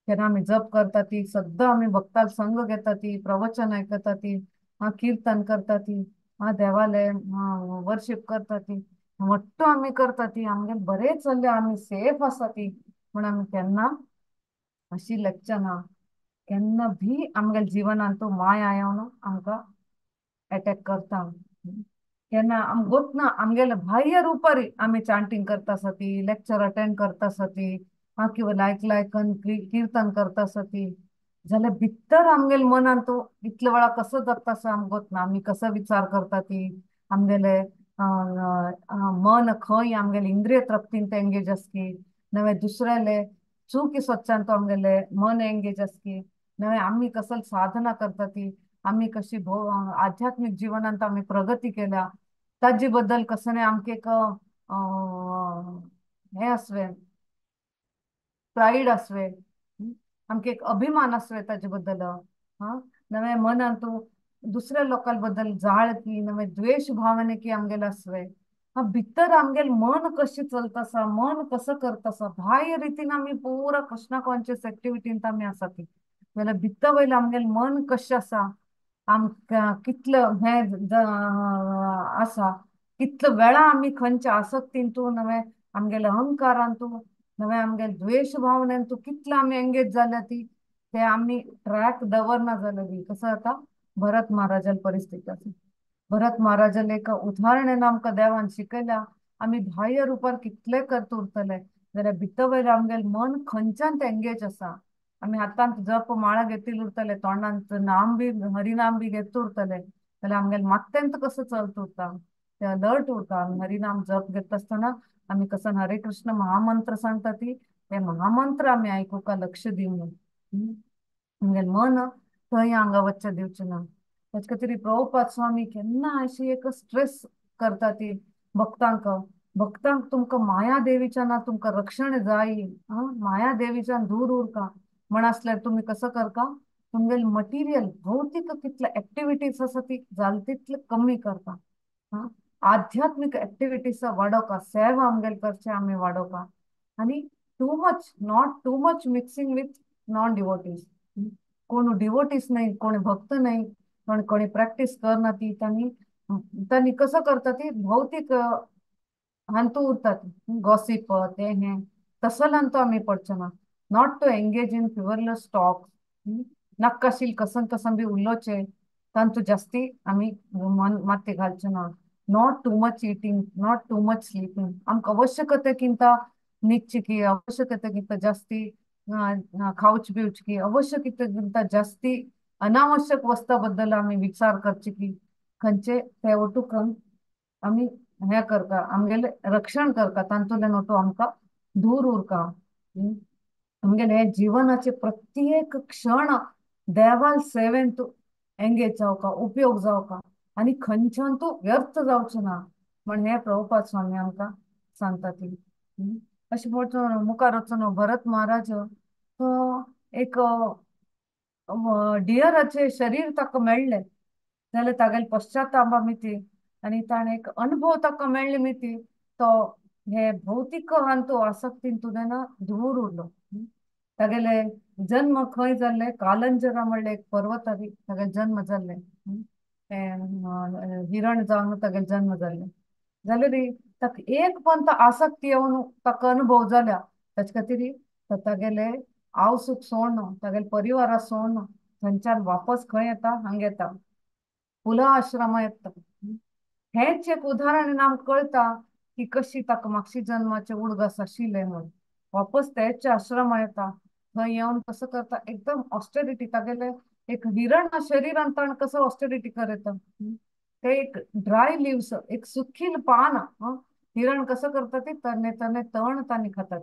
केन्ना आमी जप करता ती, सद्दां आमी भक्ताल संग घेता ती, प्रवचन आयकता ती, कीर्तन करता ती, देवाले वर्शीप करता ती, वट्टू आमी करता ती, आमगेले बरें चल्लें, आमी सेफ आसा ती म्हूण आमी केन्ना अशी लेखचे ना. केन्ना भी आमगेल्या जिवनांत तो माया येवन आमकां एटॅक करता. केन्ना आमकां गोत ना आमगेले बाह्य रुपार आमी चांटींग करता आसा ती, लेक्चर अटेंड करता आसा ती, किंवा लायक लायकन कीर्तन करता आसा ती, जाल्यार भितर आमगेले मनांत तो इतले वेळा कसो जाता आसा आमकां गोत ना, आमी कसो विचार करता ती, आमगेले मन खंय आमगेले इंद्रिय तृप्तीन एंगेज आसकी, नवे दुसऱ्याले चुकी स्वच्छान तो आमगेले मन एंगेज आसकी, नवे आमी कसल साधना करता ती, आमी कशी आध्यात्मिक जिवनांत आमी प्रगती केल्या ताजे बद्दल कसं आमकां एक हें आसवें प्रायड आसवे, आमकां एक अभिमान आसवे ताजे बद्दल, हा नवे मनान तूं दुसऱ्या लोकां बद्दल जाळ की नवे द्वेश भावने की आमगेले आसवे, हा भितर आमगेले मन कशें चलता आसा, मन कसो करता आसा, बाह्य रितीन आमी पुरा कृष्णा कॉन्शियस एक्टिविटींत आमी आसा ती, जाल्यार भितर वयलें आमगेलें मन कशें आसा, आमकां कितलें हें आसा, कितले वेळा आमी खंयच्या आसक्तींतू नवे आमगेले अहंकारांतू नवे आमगेले द्वेश भावनेंतू कितले आमी एंगेज जाल्या ती ते आमी ट्रॅक दवरना जाले बी. कसो जाता भरत महाराजाल परिस्थिती आसा. भरत महाराजाल एक उदाहरण आमकां देवान शिकयल्या, आमी बाह्य रुपार कितले करत उरतले जाल्यार भितर वयलें आमगेलें मन खंयच्यान ते एंगेज आसा. आमी हातांत जप माळा घेतली उरतले, तोंडांत नाम बी हरिनाम बी घेत उरतले, जाल्यार आमगेले मात्यांत कसो चलत उरता, ते अलर्ट उरता. आमी हरिनाम जप घेता आसतना आमी कसो हरे कृष्ण महामंत्र सांगता ती ते महामंत्र आमी आयकुका लक्ष दिवन आमगेलें मन थंय हांगा वच्चें दिवचें ना. ताचे खातीर प्रभुपाद स्वामी केन्ना अशी एक स्ट्रेस करता ती भक्तांक, भक्तांक तुमकां माया देवीच्यान तुमकां रक्षण जाय, माया देवीच्यान दूर उरका म्हण आसल्यार तुमी कसो करता, तुमगेले मटिरियल भौतीक कितले एक्टिविटीज आसा ती जाल तितले कमी करता, आध्यात्मीक एक्टिविटीज वाडोवका, सेवा आमगेले करचे आमी वाडोवका, आनी too much not too much mixing with non devotees. कोण डिवोटीज न्हय, कोण भक्त न्हय, कोण कोणी प्रॅक्टीस करना ती तांणी तांणी कसो करता ती भौतीक हांतू उरतात, गॉसीप ते हें तसल्यांतू आमी पडचे ना. Not to engage in frivolous talk, नाकाशील कसन कसन बी उलोवचें तांतू जास्ती आमी मन माती घालचे ना. Not too much eating, not too much sleeping. आमकां आवश्यकतेकिंत न्हिदची की, आवश्यकतेकिंत जास्ती खावच पिवच की, आवश्यकतेकिंत जास्ती अनावश्यक वस्ता बद्दल आमी विचार करचे की खंयचे ते वटूक आमी हें करता, आमगेलें रक्षण करता, तातूंतल्यान वटू आमकां दूर उरता. आमगेले हे जिवनाचे प्रत्येक क्षण देवाल सेवेन तूं एंगेज जावका, उपयोग जावका आनी खंयच्यान तूं व्यर्थ जावचें ना म्हण हे प्रभुपाद स्वामी आमकां सांगता ती. अशें म्हणून मुखार वचून भरत महाराज तो एक डियराचें शरीर ताका मेळ्ळें जाल्यार तागेले पश्चातापा मिती आनी ताणें एक अनुभव ताका मेळ्ळे मिती तो हे भौतीक हांतू आसक्तींतून दूर उरलो. तागेले जन्म खंय जाल्ले, कालंजरा म्हणले एक पर्वतारी तागेले जन्म जाल्ले, हिरण जावन तागेले जन्म जाल्ले. जाल्यार ताका एक पण आसक्ती येवन ताका अनुभव जाल्या, ताचे खातीर तागेले आवसूक सोडून तागेले परिवारा सोडून थंयच्यान वापस खंय येता, हांगा येता, पुला आश्रमा येता. हेंच एक उदाहरण आमकां कळटा की कशी ताका मागशी जन्माचे उडगास आशिल्ले म्हूण. वापस तेच आश्रमा येता, थंय येवन कसो करता एकदम ऑस्टेरिटी, तागेले एक हिरण शरीरान ताणें कसो ऑस्टेरिटी करता, ते एक ड्राय लिव्स एक सुखील पान हिरण कसो करता ते तरणे तरणे तण तांणी खातात,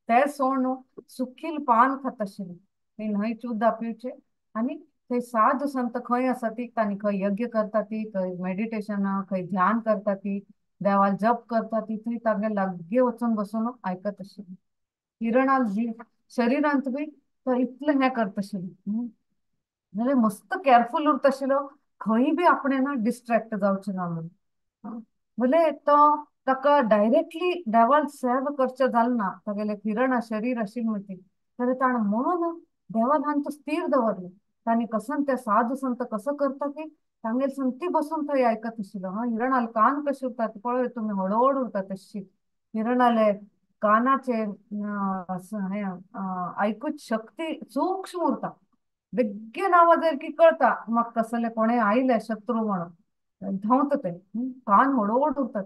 ते सोडून सुखील पान खाता आशिल्लें, ते न्हंयच उदक पिवचें आनी थंय साधू संत खंय आसा ती तांणी खंय यज्ञ करता ती, खंय मेडिटेशना, खंय ध्यान करता ती, देवाल जप करता ती, थंय तांगे लागीं वचून बसून आयकत आशिल्लें. हिरणाल शरीरांत बी तो इतलें हें करता आशिल्लें, जाल्यार मस्त केअरफूल उरता आशिल्लो, खंय बी आपणें ना डिस्ट्रेक्ट जावचें ना म्हूण. भले तो ताका डायरेक्टली देवाल सेवा करचें जालें ना, तागेलें हिरण शरीर आशिल्लें म्हणटी, जाल्यार ताणें मन देवान हांतू स्थीर दवरलें. तांणी कसन ते साधू संत कसो करता की तांगेले संती बसून थंय आयकत आशिल्लो. हा हिरणाले कान कशे उरतात पळय तुमी, हळूहळू उरतात तशी हिरणाले कानाचे हें आयकूच शक्ती सूक्ष्म उरता, बेगीन आवाज येयलो की कळटा म्हाका कसले कोणें आयले शत्रू म्हणून, धांवता ते, कान हळूहळू उरतात.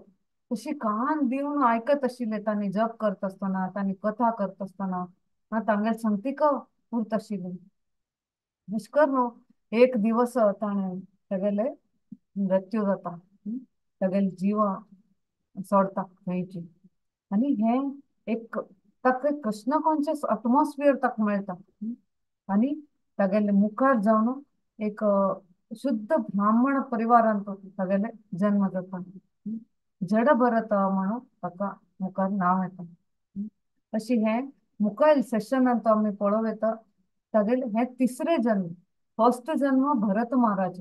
तशी कान दिवन आयकत आशिल्ले तांणी जप करता आसतना, तांणी कथा करता आसतना तांगेले संगतीक उरता आशिल्ली. अशें करून एक दिवस ताणें तागेले मृत्यू जाता, तागेले जीव सोडता थंयची, आनी हें एक ताका कृष्ण कॉन्शियस एटमॉस्फियर ताका मेळटा आनी तागेले मुखार जावन एक शुद्ध ब्राह्मण परिवारांत तागेले जन्म जाता, जड भरत म्हणून ताका मुखार नांव येता. अशी हें मुखायल सेशनांत आमी पळोवं येता तागेले हे तिसरे जन्म. फर्स्ट जन्म भरत महाराज,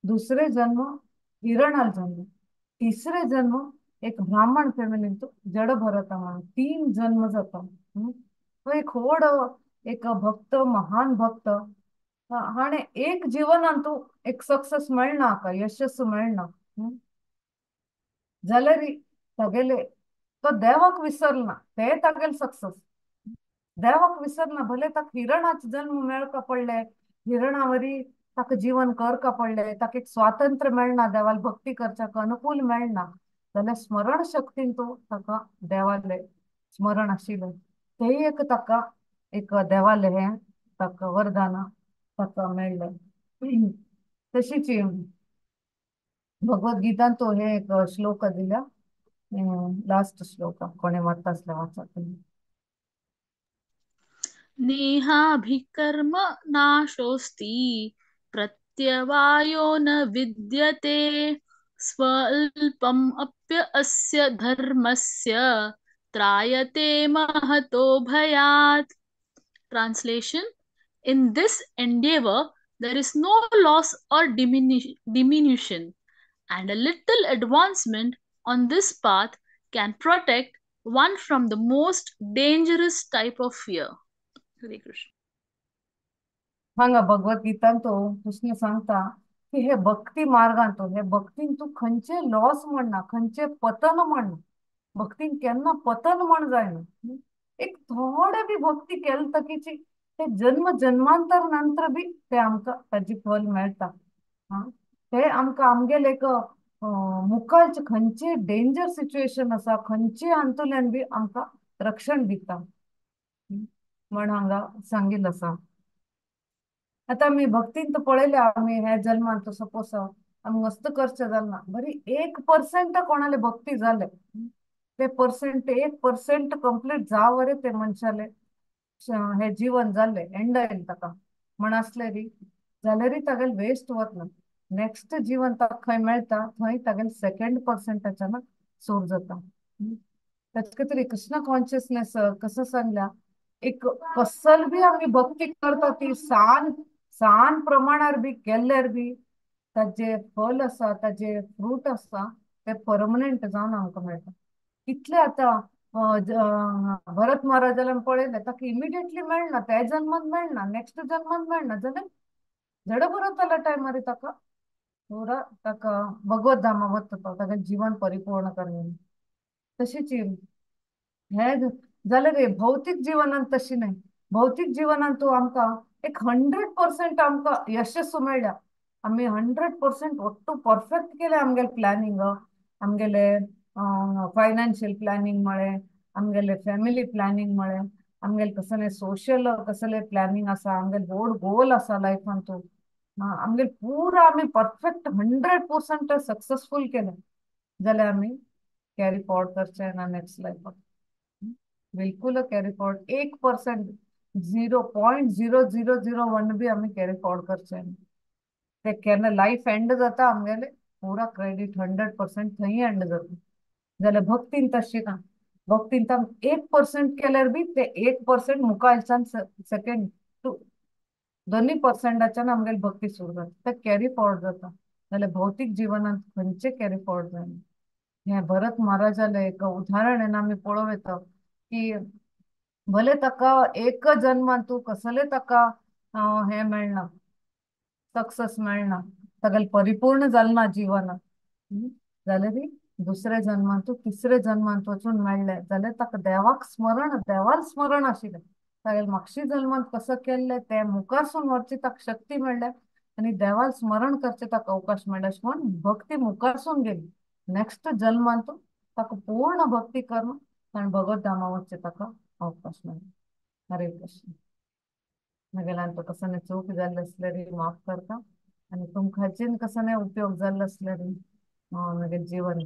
दुसरे जन्म हिरणाल जन्म, तिसरे जन्म एक ब्राह्मण फॅमिलीन तो जड भरता म्हणून 3 जन्म जाता. तो एक व्हड एक भक्त, महान भक्त हाणे एक जीवनान तूं एक सक्सेस मेळना हाका, यशस्स मेळना जाल्यार तागेले तो देवाक विसरना, ते तागेले सक्सेस. देवाक विसरना, भले ताका हिरणाच जन्म मेळका पडले, हिरणावरी ताका जीवन करका पडले, ताका एक स्वातंत्र्य मेळना, देवाल भक्ती करच्याक अनुकूल मेळना, जाल्यार स्मरण शक्तीन तो ताका देवाले स्मरण आशिल्लें तेय एक ताका एक देवाले हें ताका वरदान ताका मेळ्ळें. तशीच भगवद्गीतान तो हे एक श्लोक दिल्या, लास्ट श्लोक कोणे वाचता आसल्यार वाचात. नेहाभिकर्म नाशोऽस्ति प्रत्यवायो न विद्यते स्वल्पम् अप्य अस्य धर्मस्य त्रायते महतो भयात्. Translation: In this endeavor there is no loss or diminution, and a little advancement on this path can protect one from the most dangerous type of fear. Hare Krishna. हांगा भगवद्गीतान तो कृष्ण सांगता की हे भक्ती मार्गान तो हे भक्तीन तूं खंयचे लॉस म्हणना, खंयचे पतन म्हणना, भक्तीन केन्ना पतन म्हण जायना. एक थोडे बी भक्ती केले तकीची ते जन्म जन्मांतर नंतर बी ते आमकां ताजी फल मेळटा. ते आमकां आमगेले एक मुखालचे खंयचे डेंजर सिच्युएशन आसा खंयचे हातूंतल्यान बी आमकां रक्षण दिता म्हण हांगा सांगिल्लें आसा. आतां आमी भक्तीन तर पळयल्या आमी ह्या जल्मांत सपोज आमी मस्त करचें जालें ना, बरी 1% कोणाले भक्ती जाले ते पर्सेंट 1% कंप्लीट जावं ते मनशाले हे जीवन जाल्लें एंड आयलें ताका म्हण आसलें री जाल्यारय तागेलें वेस्ट वतना. नेक्स्ट जीवन ताका खंय मेळटा थंय तागेलें सेकेंड पर्सेंटाच्यान सूर जाता. ताचे खातीर कृष्ण कॉन्शियसनेस कसो सांगल्या एक कसल बी आमी भक्ती करता ती सान सान प्रमाणार बी केल्यार बी ताजे फल आसा ताजे फ्रूट आसा ते परमनंट जावन आमकां मेळटा. कितले आतां भरत महाराजाला पळयलें ताका इमिडिएटली मेळना, त्या जन्मांत मेळना, नेक्स्ट जन्मांत मेळना, जाल्यार जड भरताल्या टायमार ताका पुरा ताका भगवत धामा वता तो ताका जीवन परिपूर्ण करना. तशीच हे जाल्यार रे भौतीक जीवनांत तशी न्हय. भौतीक जीवनांत तूं आमकां एक 100% आमकां यशस्व मेळ्ळ्या, आमी 100% ಒಟ್ಟು परफेक्ट केलें आमगेलें प्लॅनिंग, आमगेले फायनान्शियल प्लॅनिंग म्हळें, आमगेले फॅमिली प्लॅनिंग म्हळें, आमगेले कसलें सोशल कसलें प्लॅनिंग आसा, आमगेले व्हड गोल आसा लायफान तूं आमगेले पुरा आमी परफेक्ट 100% सक्सेसफूल केलें जाल्यार आमी कॅरी फॉरवर्ड करचें ना नेक्स्ट लायफाक, बिलकुल कॅरी फॉरवर्ड 1% 0.0001 बी आमी कॅरी फॉरवर्ड करचें ना. ते केन्ना लायफ एंड जाता आमगेले पुरा क्रेडीट 100% थंय एंड जाता. जाल्यार भक्तीन तशें ना, भक्तीन तर 1% केल्यार बी ते 1% मुखारच्यान सेकेंड टू दोनूय पर्सेंटाच्यान आमगेली भक्ती सुरू जाता, ते कॅरी फॉरवर्ड जाता. जाल्यार भौतीक जिवनांत खंयचे कॅरी फॉरवर्ड जायना. हें भरत महाराजालें एक उदाहरण येना आमी पळोवं येता की भले ताका एक जन्मांत तूं कसलें ताका हें मेळना, सक्सेस मेळना, तागेलें परिपूर्ण जालें ना जीवन, जाल्यार दुसऱ्या जन्मांत तिसऱ्या जन्मांत वचून मेळ्ळें जाल्यार ताका देवाक स्मरण, देवाल स्मरण आशिल्लें, तागेलें मागशी जल्मांत कसो केल्लें तें मुखारसून व्हरची ताका शक्ती मेळ्ळ्या आनी देवाल स्मरण करचें ताका अवकाश मेळ्ळा, अशें म्हूण भक्ती मुखारसून गेली. नेक्स्ट जल्मांत ताका पूर्ण भक्ती करून ताणें भगवत धामा वचचें ताका अवकाश मेळ्ळो. हरे कृष्ण. म्हगेल्यान तो कसो चूक जाल्ली आसल्यार माफ करता आनी तुमकां कसो उपयोग जाल्लो आसल्यार म्हगेलें जीवन